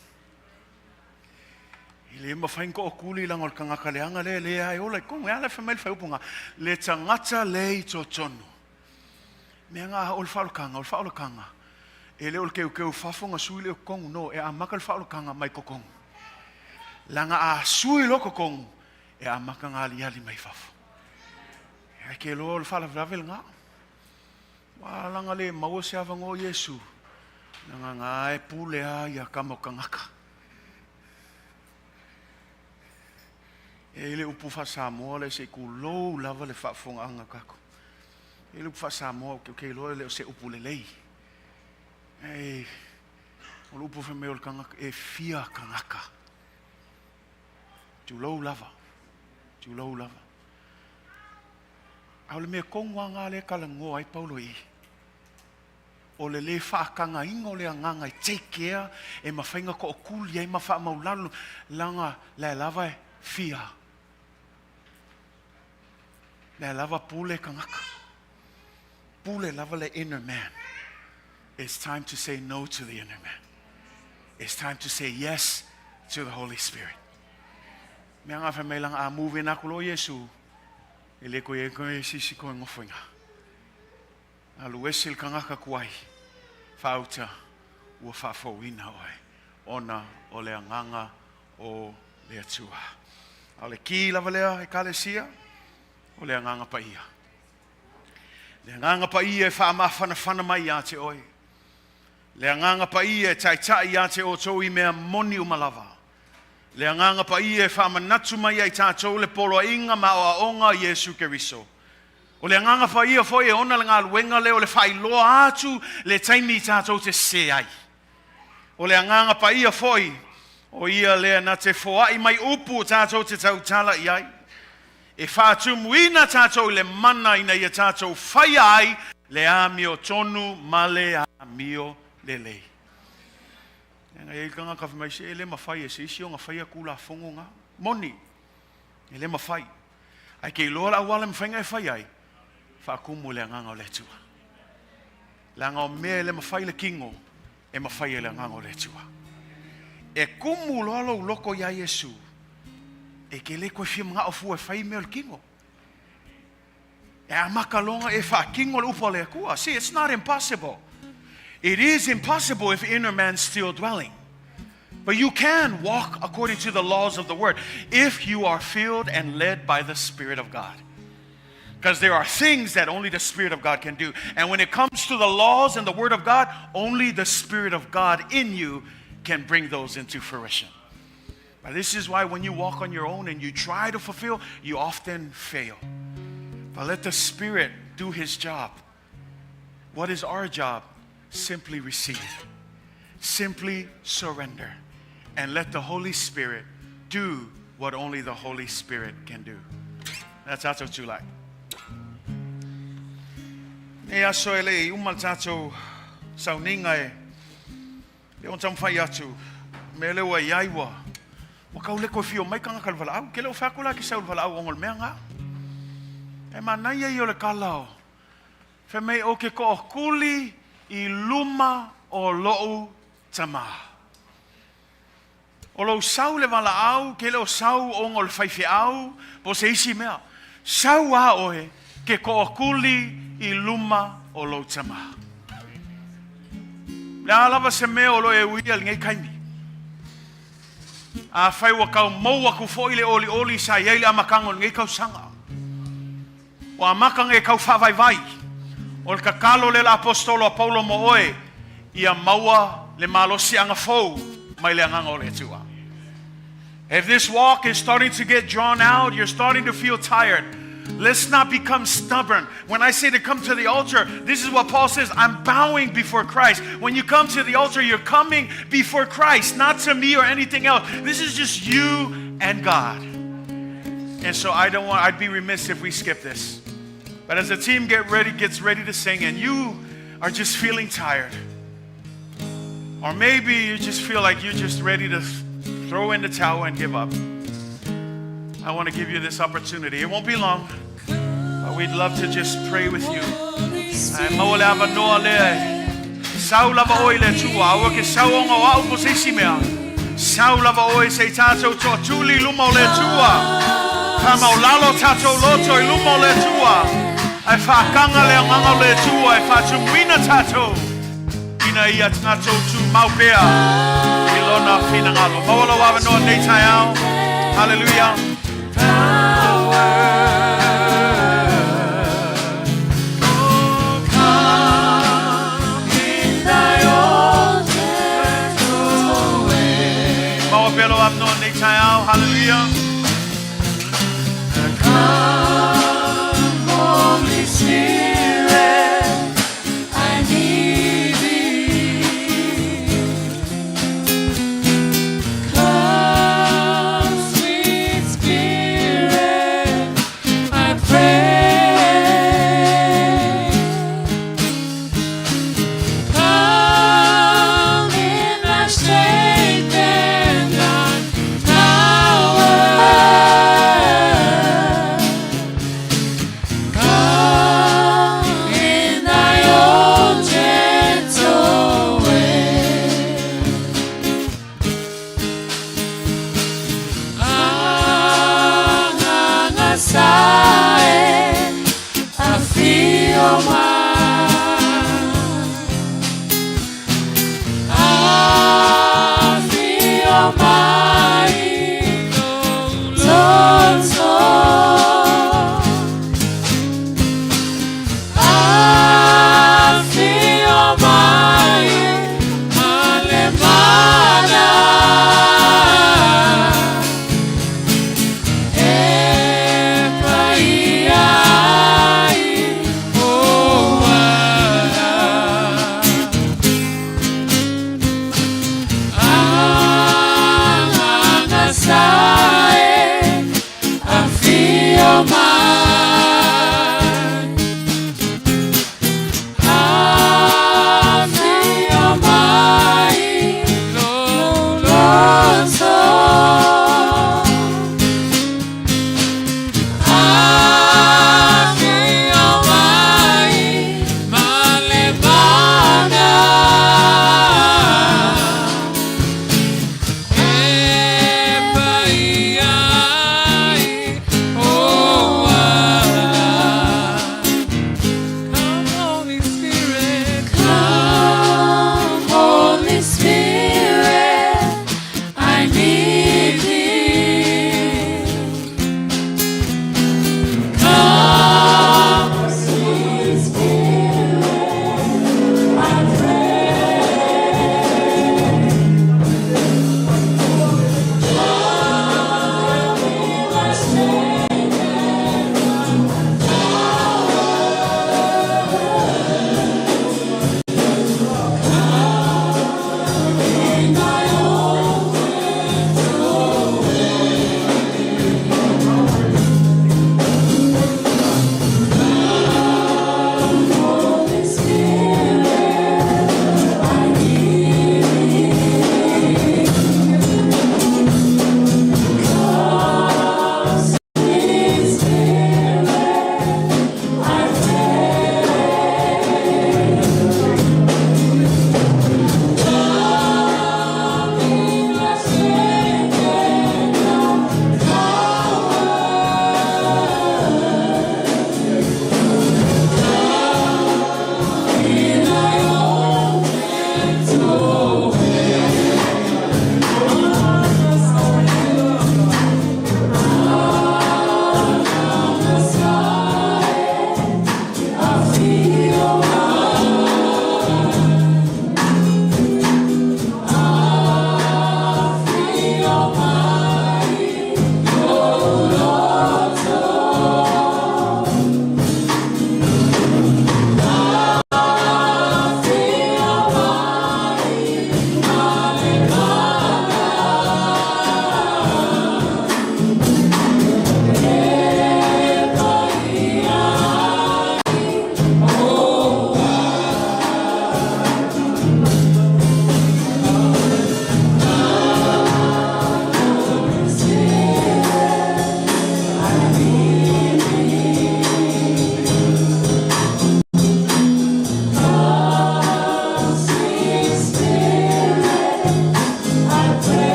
E le mafai ona tookuli leaga o le tagata leaga lea e le ae ola i totonu. E ala fai mai le faaupuga, le tagata le i totonu. Mea na o le faaolataga, o le faaolataga, e le o le teuteu fafo ona sui lea o totonu, no, e amata le faaolataga mai totonu. Leaga a sui loa totonu, e amata ona aliali mai fafo. Ae ke loa o le faalavelave lena. Ua laga le maua se avanoa o Iesu, leaga na e pule a ia tama o tagata. E i ai le upu faa-Samoa lea se i tulou lava le faafofogaaga a tatou. E i ai le upu faa-Samoa ou te iloa e le o se upu lelei. Ae o le upu fai mai o le tagata e fia tagata. Tulou lava. Tulou lava. A o le mea tonu lava lena lea e talanoa ai Paulo i i. O le lē faatagaina o le agaga e take care, e mafai ona tootuli ai ma faamaulalo, leaga la e lava e fear. La e lava pule tagata. Pule lava le inner man. It's time to say no to the inner man. It's time to say yes to the Holy Spirit. Mea ngā whai mai langa a move in aku lo Iesu, e le koe e koe sisi koe ngofoinga. Alu ese le tagata tuai, faauta, ua faafouina oe, ona o le agaga o le Atua. A o le kī lava lea, Ekalesia, o le Agaga Paia. Le Agaga Paia e faamafanafana mai ia te oe. Le Agaga Paia e taitai ia te outou i mea moni uma lava. Le Agaga Paia e faamanatu mai ia i tatou le poloaiga ma aoaoga a Iesu Keriso. O le Agaga Paia foi e ona le galuega lea o le faailoa atu le taimi i tatou te sese ai. O le Agaga Paia foi, o ia lea na te foai mai upu tatou te tautala i ai, e faatumuina tatou i le mana ina ia tatou faia ai le amiotonu ma le amio lelei. Leaga e i ai le tagata fai mai, se e le mafai e se isi ona faia Tulafono na. Moni, e le mafai. Ae ke iloa le auala e mafai ona e fai ai, faatumu i le Agaga o le Atua. Leaga o mea e le mafai le kino, e mafai e le Agaga o le Atua. E kumu loa lou loto iā Iesu, e te le toe fia manao fua e fai mea o le kino. E amata loa ona e faakino le upu a le Atua. See, it's not impossible. It is impossible if inner man's still dwelling. But you can walk according to the laws of the word if you are filled and led by the Spirit of God. Because there are things that only the Spirit of God can do. And when it comes to the laws and the Word of God, only the Spirit of God in you can bring those into fruition. But this is why when you walk on your own and you try to fulfill, you often fail. But let the Spirit do His job. What is our job? Simply receive. Simply surrender. And let the Holy Spirit do what only the Holy Spirit can do. That's tatou tulai. E aso e le i uma le tatou sauniga e le o taumafai atu mea lea ua i ai ua ua tau le toe fio mai tagata i le valaau. Ke le o fai atu la ke sau i le valaau ona o le mea na. E manaia ia o le tala o fai mai o ke tookuli i luma o lou tama. O lou sau i le valaau, ke le o sau ona o le faifeau po o se isi mea. Sau a oe ke tookuli i luma o lou tama. Le a lava se mea o lo e uia i lenei taimi. Afai ua tau mou atu foi le olioli sa i ai le amataga o lenei tausaga. Ua amata ona e tau faavaivai. O le tatalo lea a le Aposetolo a Paulo mo oe, ia maua le malosiaga fou mai le Agaga o le Atua. If this walk is starting to get drawn out, you're starting to feel tired, let's not become stubborn. When I say to come to the altar, this is what Paul says, I'm bowing before Christ. When you come to the altar, you're coming before Christ, not to me or anything else. This is just you and God. And so I don't want, I'd be remiss if we skip this. But as the team get ready, gets ready to sing, and you are just feeling tired, or maybe you just feel like you're just ready to throw in the towel and give up, I want to give you this opportunity. It won't be long, but we'd love to just pray with you. Ae maua le avanoa lea e sau lava oe i le Atua, aua ke sau ona o au po se isi mea. Sau lava oe se i tātou toatuli i luma o le Atua. Whamaulalo tātou loto i luma o le Atua. Ai whaakanga le anganga o le Atua e whaatumuina tātou. Ina ia tātou tū mau pea i lona finangalo. Maua lau avanoa nei taeao. Hallelujah. Maua pea lau avanoa nei taeao. Hallelujah. Holy Spirit, I need thee. Come, sweet Spirit,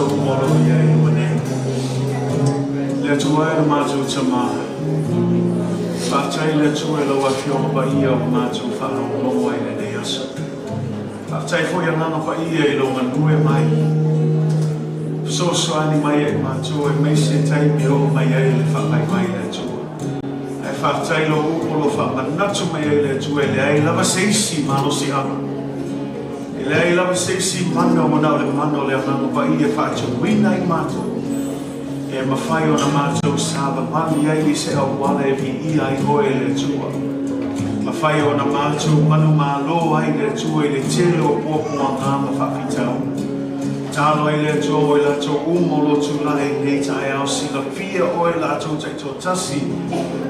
latou uma o lo o i ai i luma nei. Le Atua e lo matou Tama, faafetai i le Atua i lau Afioga Paia ua matou faalogologo ai i lenei aso. Faafetai foi Agaga Paia i lou galue mai, fesoasoani mai ia i matou aemaise taimi e oo mai ai le faavaivai i le Atua. Ae faafetai i lou upu o lo o faamanatu mai ai le Atua e leai lava se isi malosiaga, e leai lava se isi mana ua na o le mana o le Agaga Paia e faatuina ai matou, e mafai ona matou savavali ai i se auala e viia ai Oe e le Atua. Mafai ona matou manumalo ai le Atua i le tele o puapuaga ma faafitauli. Tatalo ai le Atua mo i latou uma o lo o tulai i lenei taeao, silafia Oe latou taitoatasi,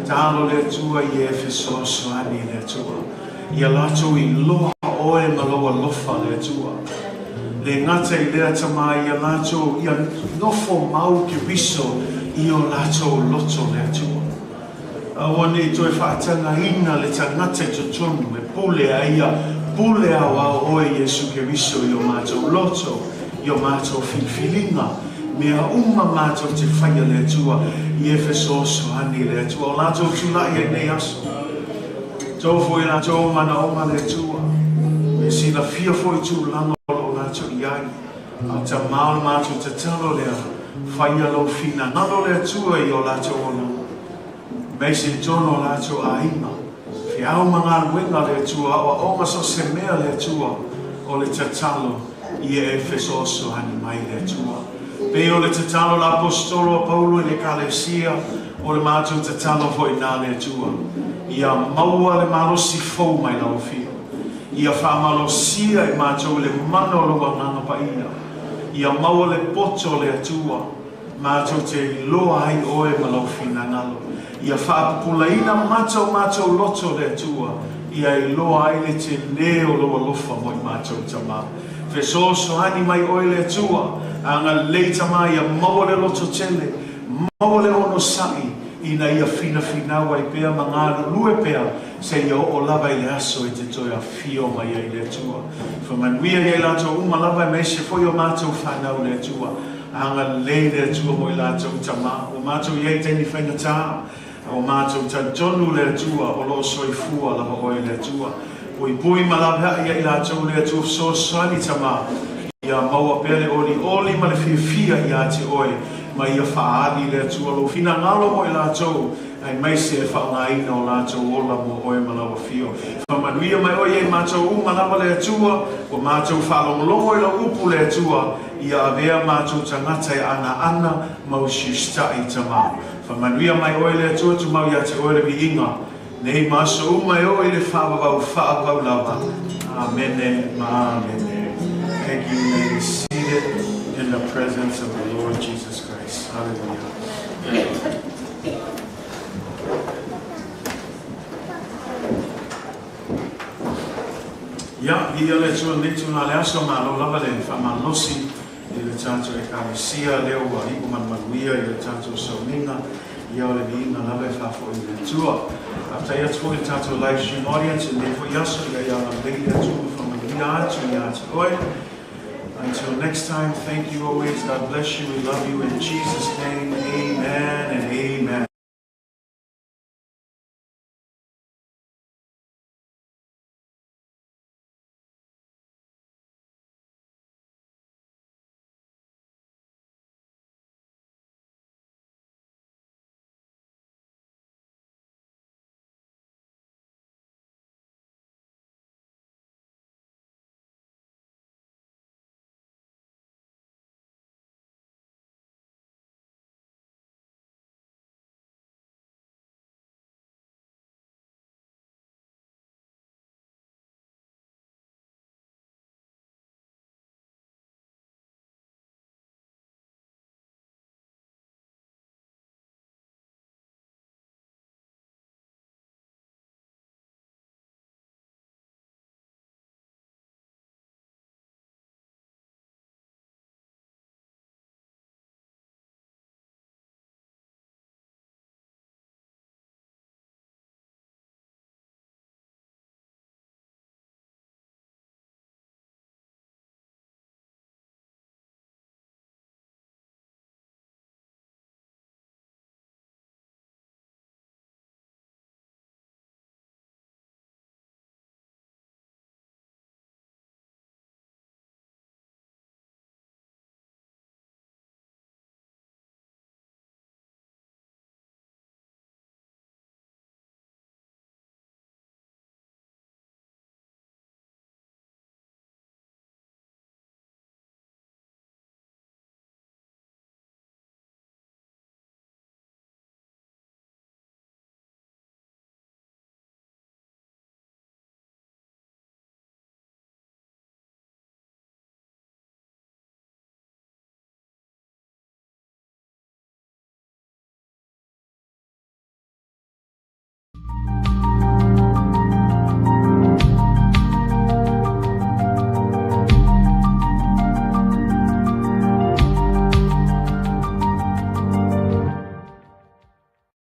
tatalo le Atua ia e fesoasoani le Atua. Ia latou iloa Oe ma Lou alofa le Atua. Le gata i lea Tama ia latou ia nofo mau Keriso i o latou loto le Atua. Aua ne i toe faatagaina le tagata i totonu e pule a ia pule aoao Oe Iesu Keriso i o matou loto, i o matou filifiliga, mea uma matou te faia le Atua ia fesoasoani le Atua o latou tulai ai nei aso. Tou foi latou manaoga le Atua, e silafia foi tulaga o lo o latou i ai, a o Tama o le matou tatalo lea, faia lou finagalo le Atua i o latou olaga, aemaise i totonu o latou aiga, feau ma galuega le Atua, aoaoga so o se mea le Atua, o le tatalo ia e fesoasoani mai le Atua. Pei o le tatalo a le Aposetolo a Paulo i le Ekalesia, o le matou tatalo foi na le Atua, ia maua le malosi fou mai lau Afio, ia faamalosia i matou i le mana o lou Agaga Paia, ia maua le poto o le Atua, matou te iloa ai Oe ma lau finagalo, ia faapupulaina matou matou loto le Atua, ia iloa ai le tele o lou alofa mo i matou Tama. Fesoasoani mai Oe le Atua, agalelei Tama ia maua le lototele, maua le onosai, ina ia finafinau ai pea ma galulue pea seia oo lava i le aso e te toe afio mai ai le Atua. Faamanuia ia i latou uma lava aemaise foi o matou fanau le Atua. Agalelei le Atua mo i latou Tama. Ua matou i ai i taimi faigata, A ua matou talitonu le Atua o lo o soifua lava Oe le Atua. Puipui ma laveai ia i latou le Atua fesoasoani Tama, ia maua pea le olioli ma le fiafia ia te Oe, ma ia faaali le Atua lou finagalo mo i latou, aemaise le faaaogaina o latou ola mo Oe ma lau Afio. Faamanuia mai Oe ia i matou uma lava le Atua, ua matou faalogologo i lau upu le Atua, ia avea matou tagata e anaana ma usiusitai Tama. Faamanuia mai oe le Atua tumau ia te oe le viiga nei ma aso uma e oo i le faavavau faavavau lava. Amene ma amene. Thank you. You may be seated in the presence of the Lord Jesus Christ. Hallelujah. Ia, viia le Atua i lenei tulaga le aso, malo lava le faamalosi i le tatou Ekalesia lea ua iu manumanuia i le tatou sauniga, ia o le viiga lava e faafoi i le Atua. Faafetai atu foi i le tatou live stream audience i lenei foi aso, ia ia agalelei le Atua ma faamanuia atu ia te oe. Until next time, thank you always. God bless you. We love you in Jesus' name. Amen and amen.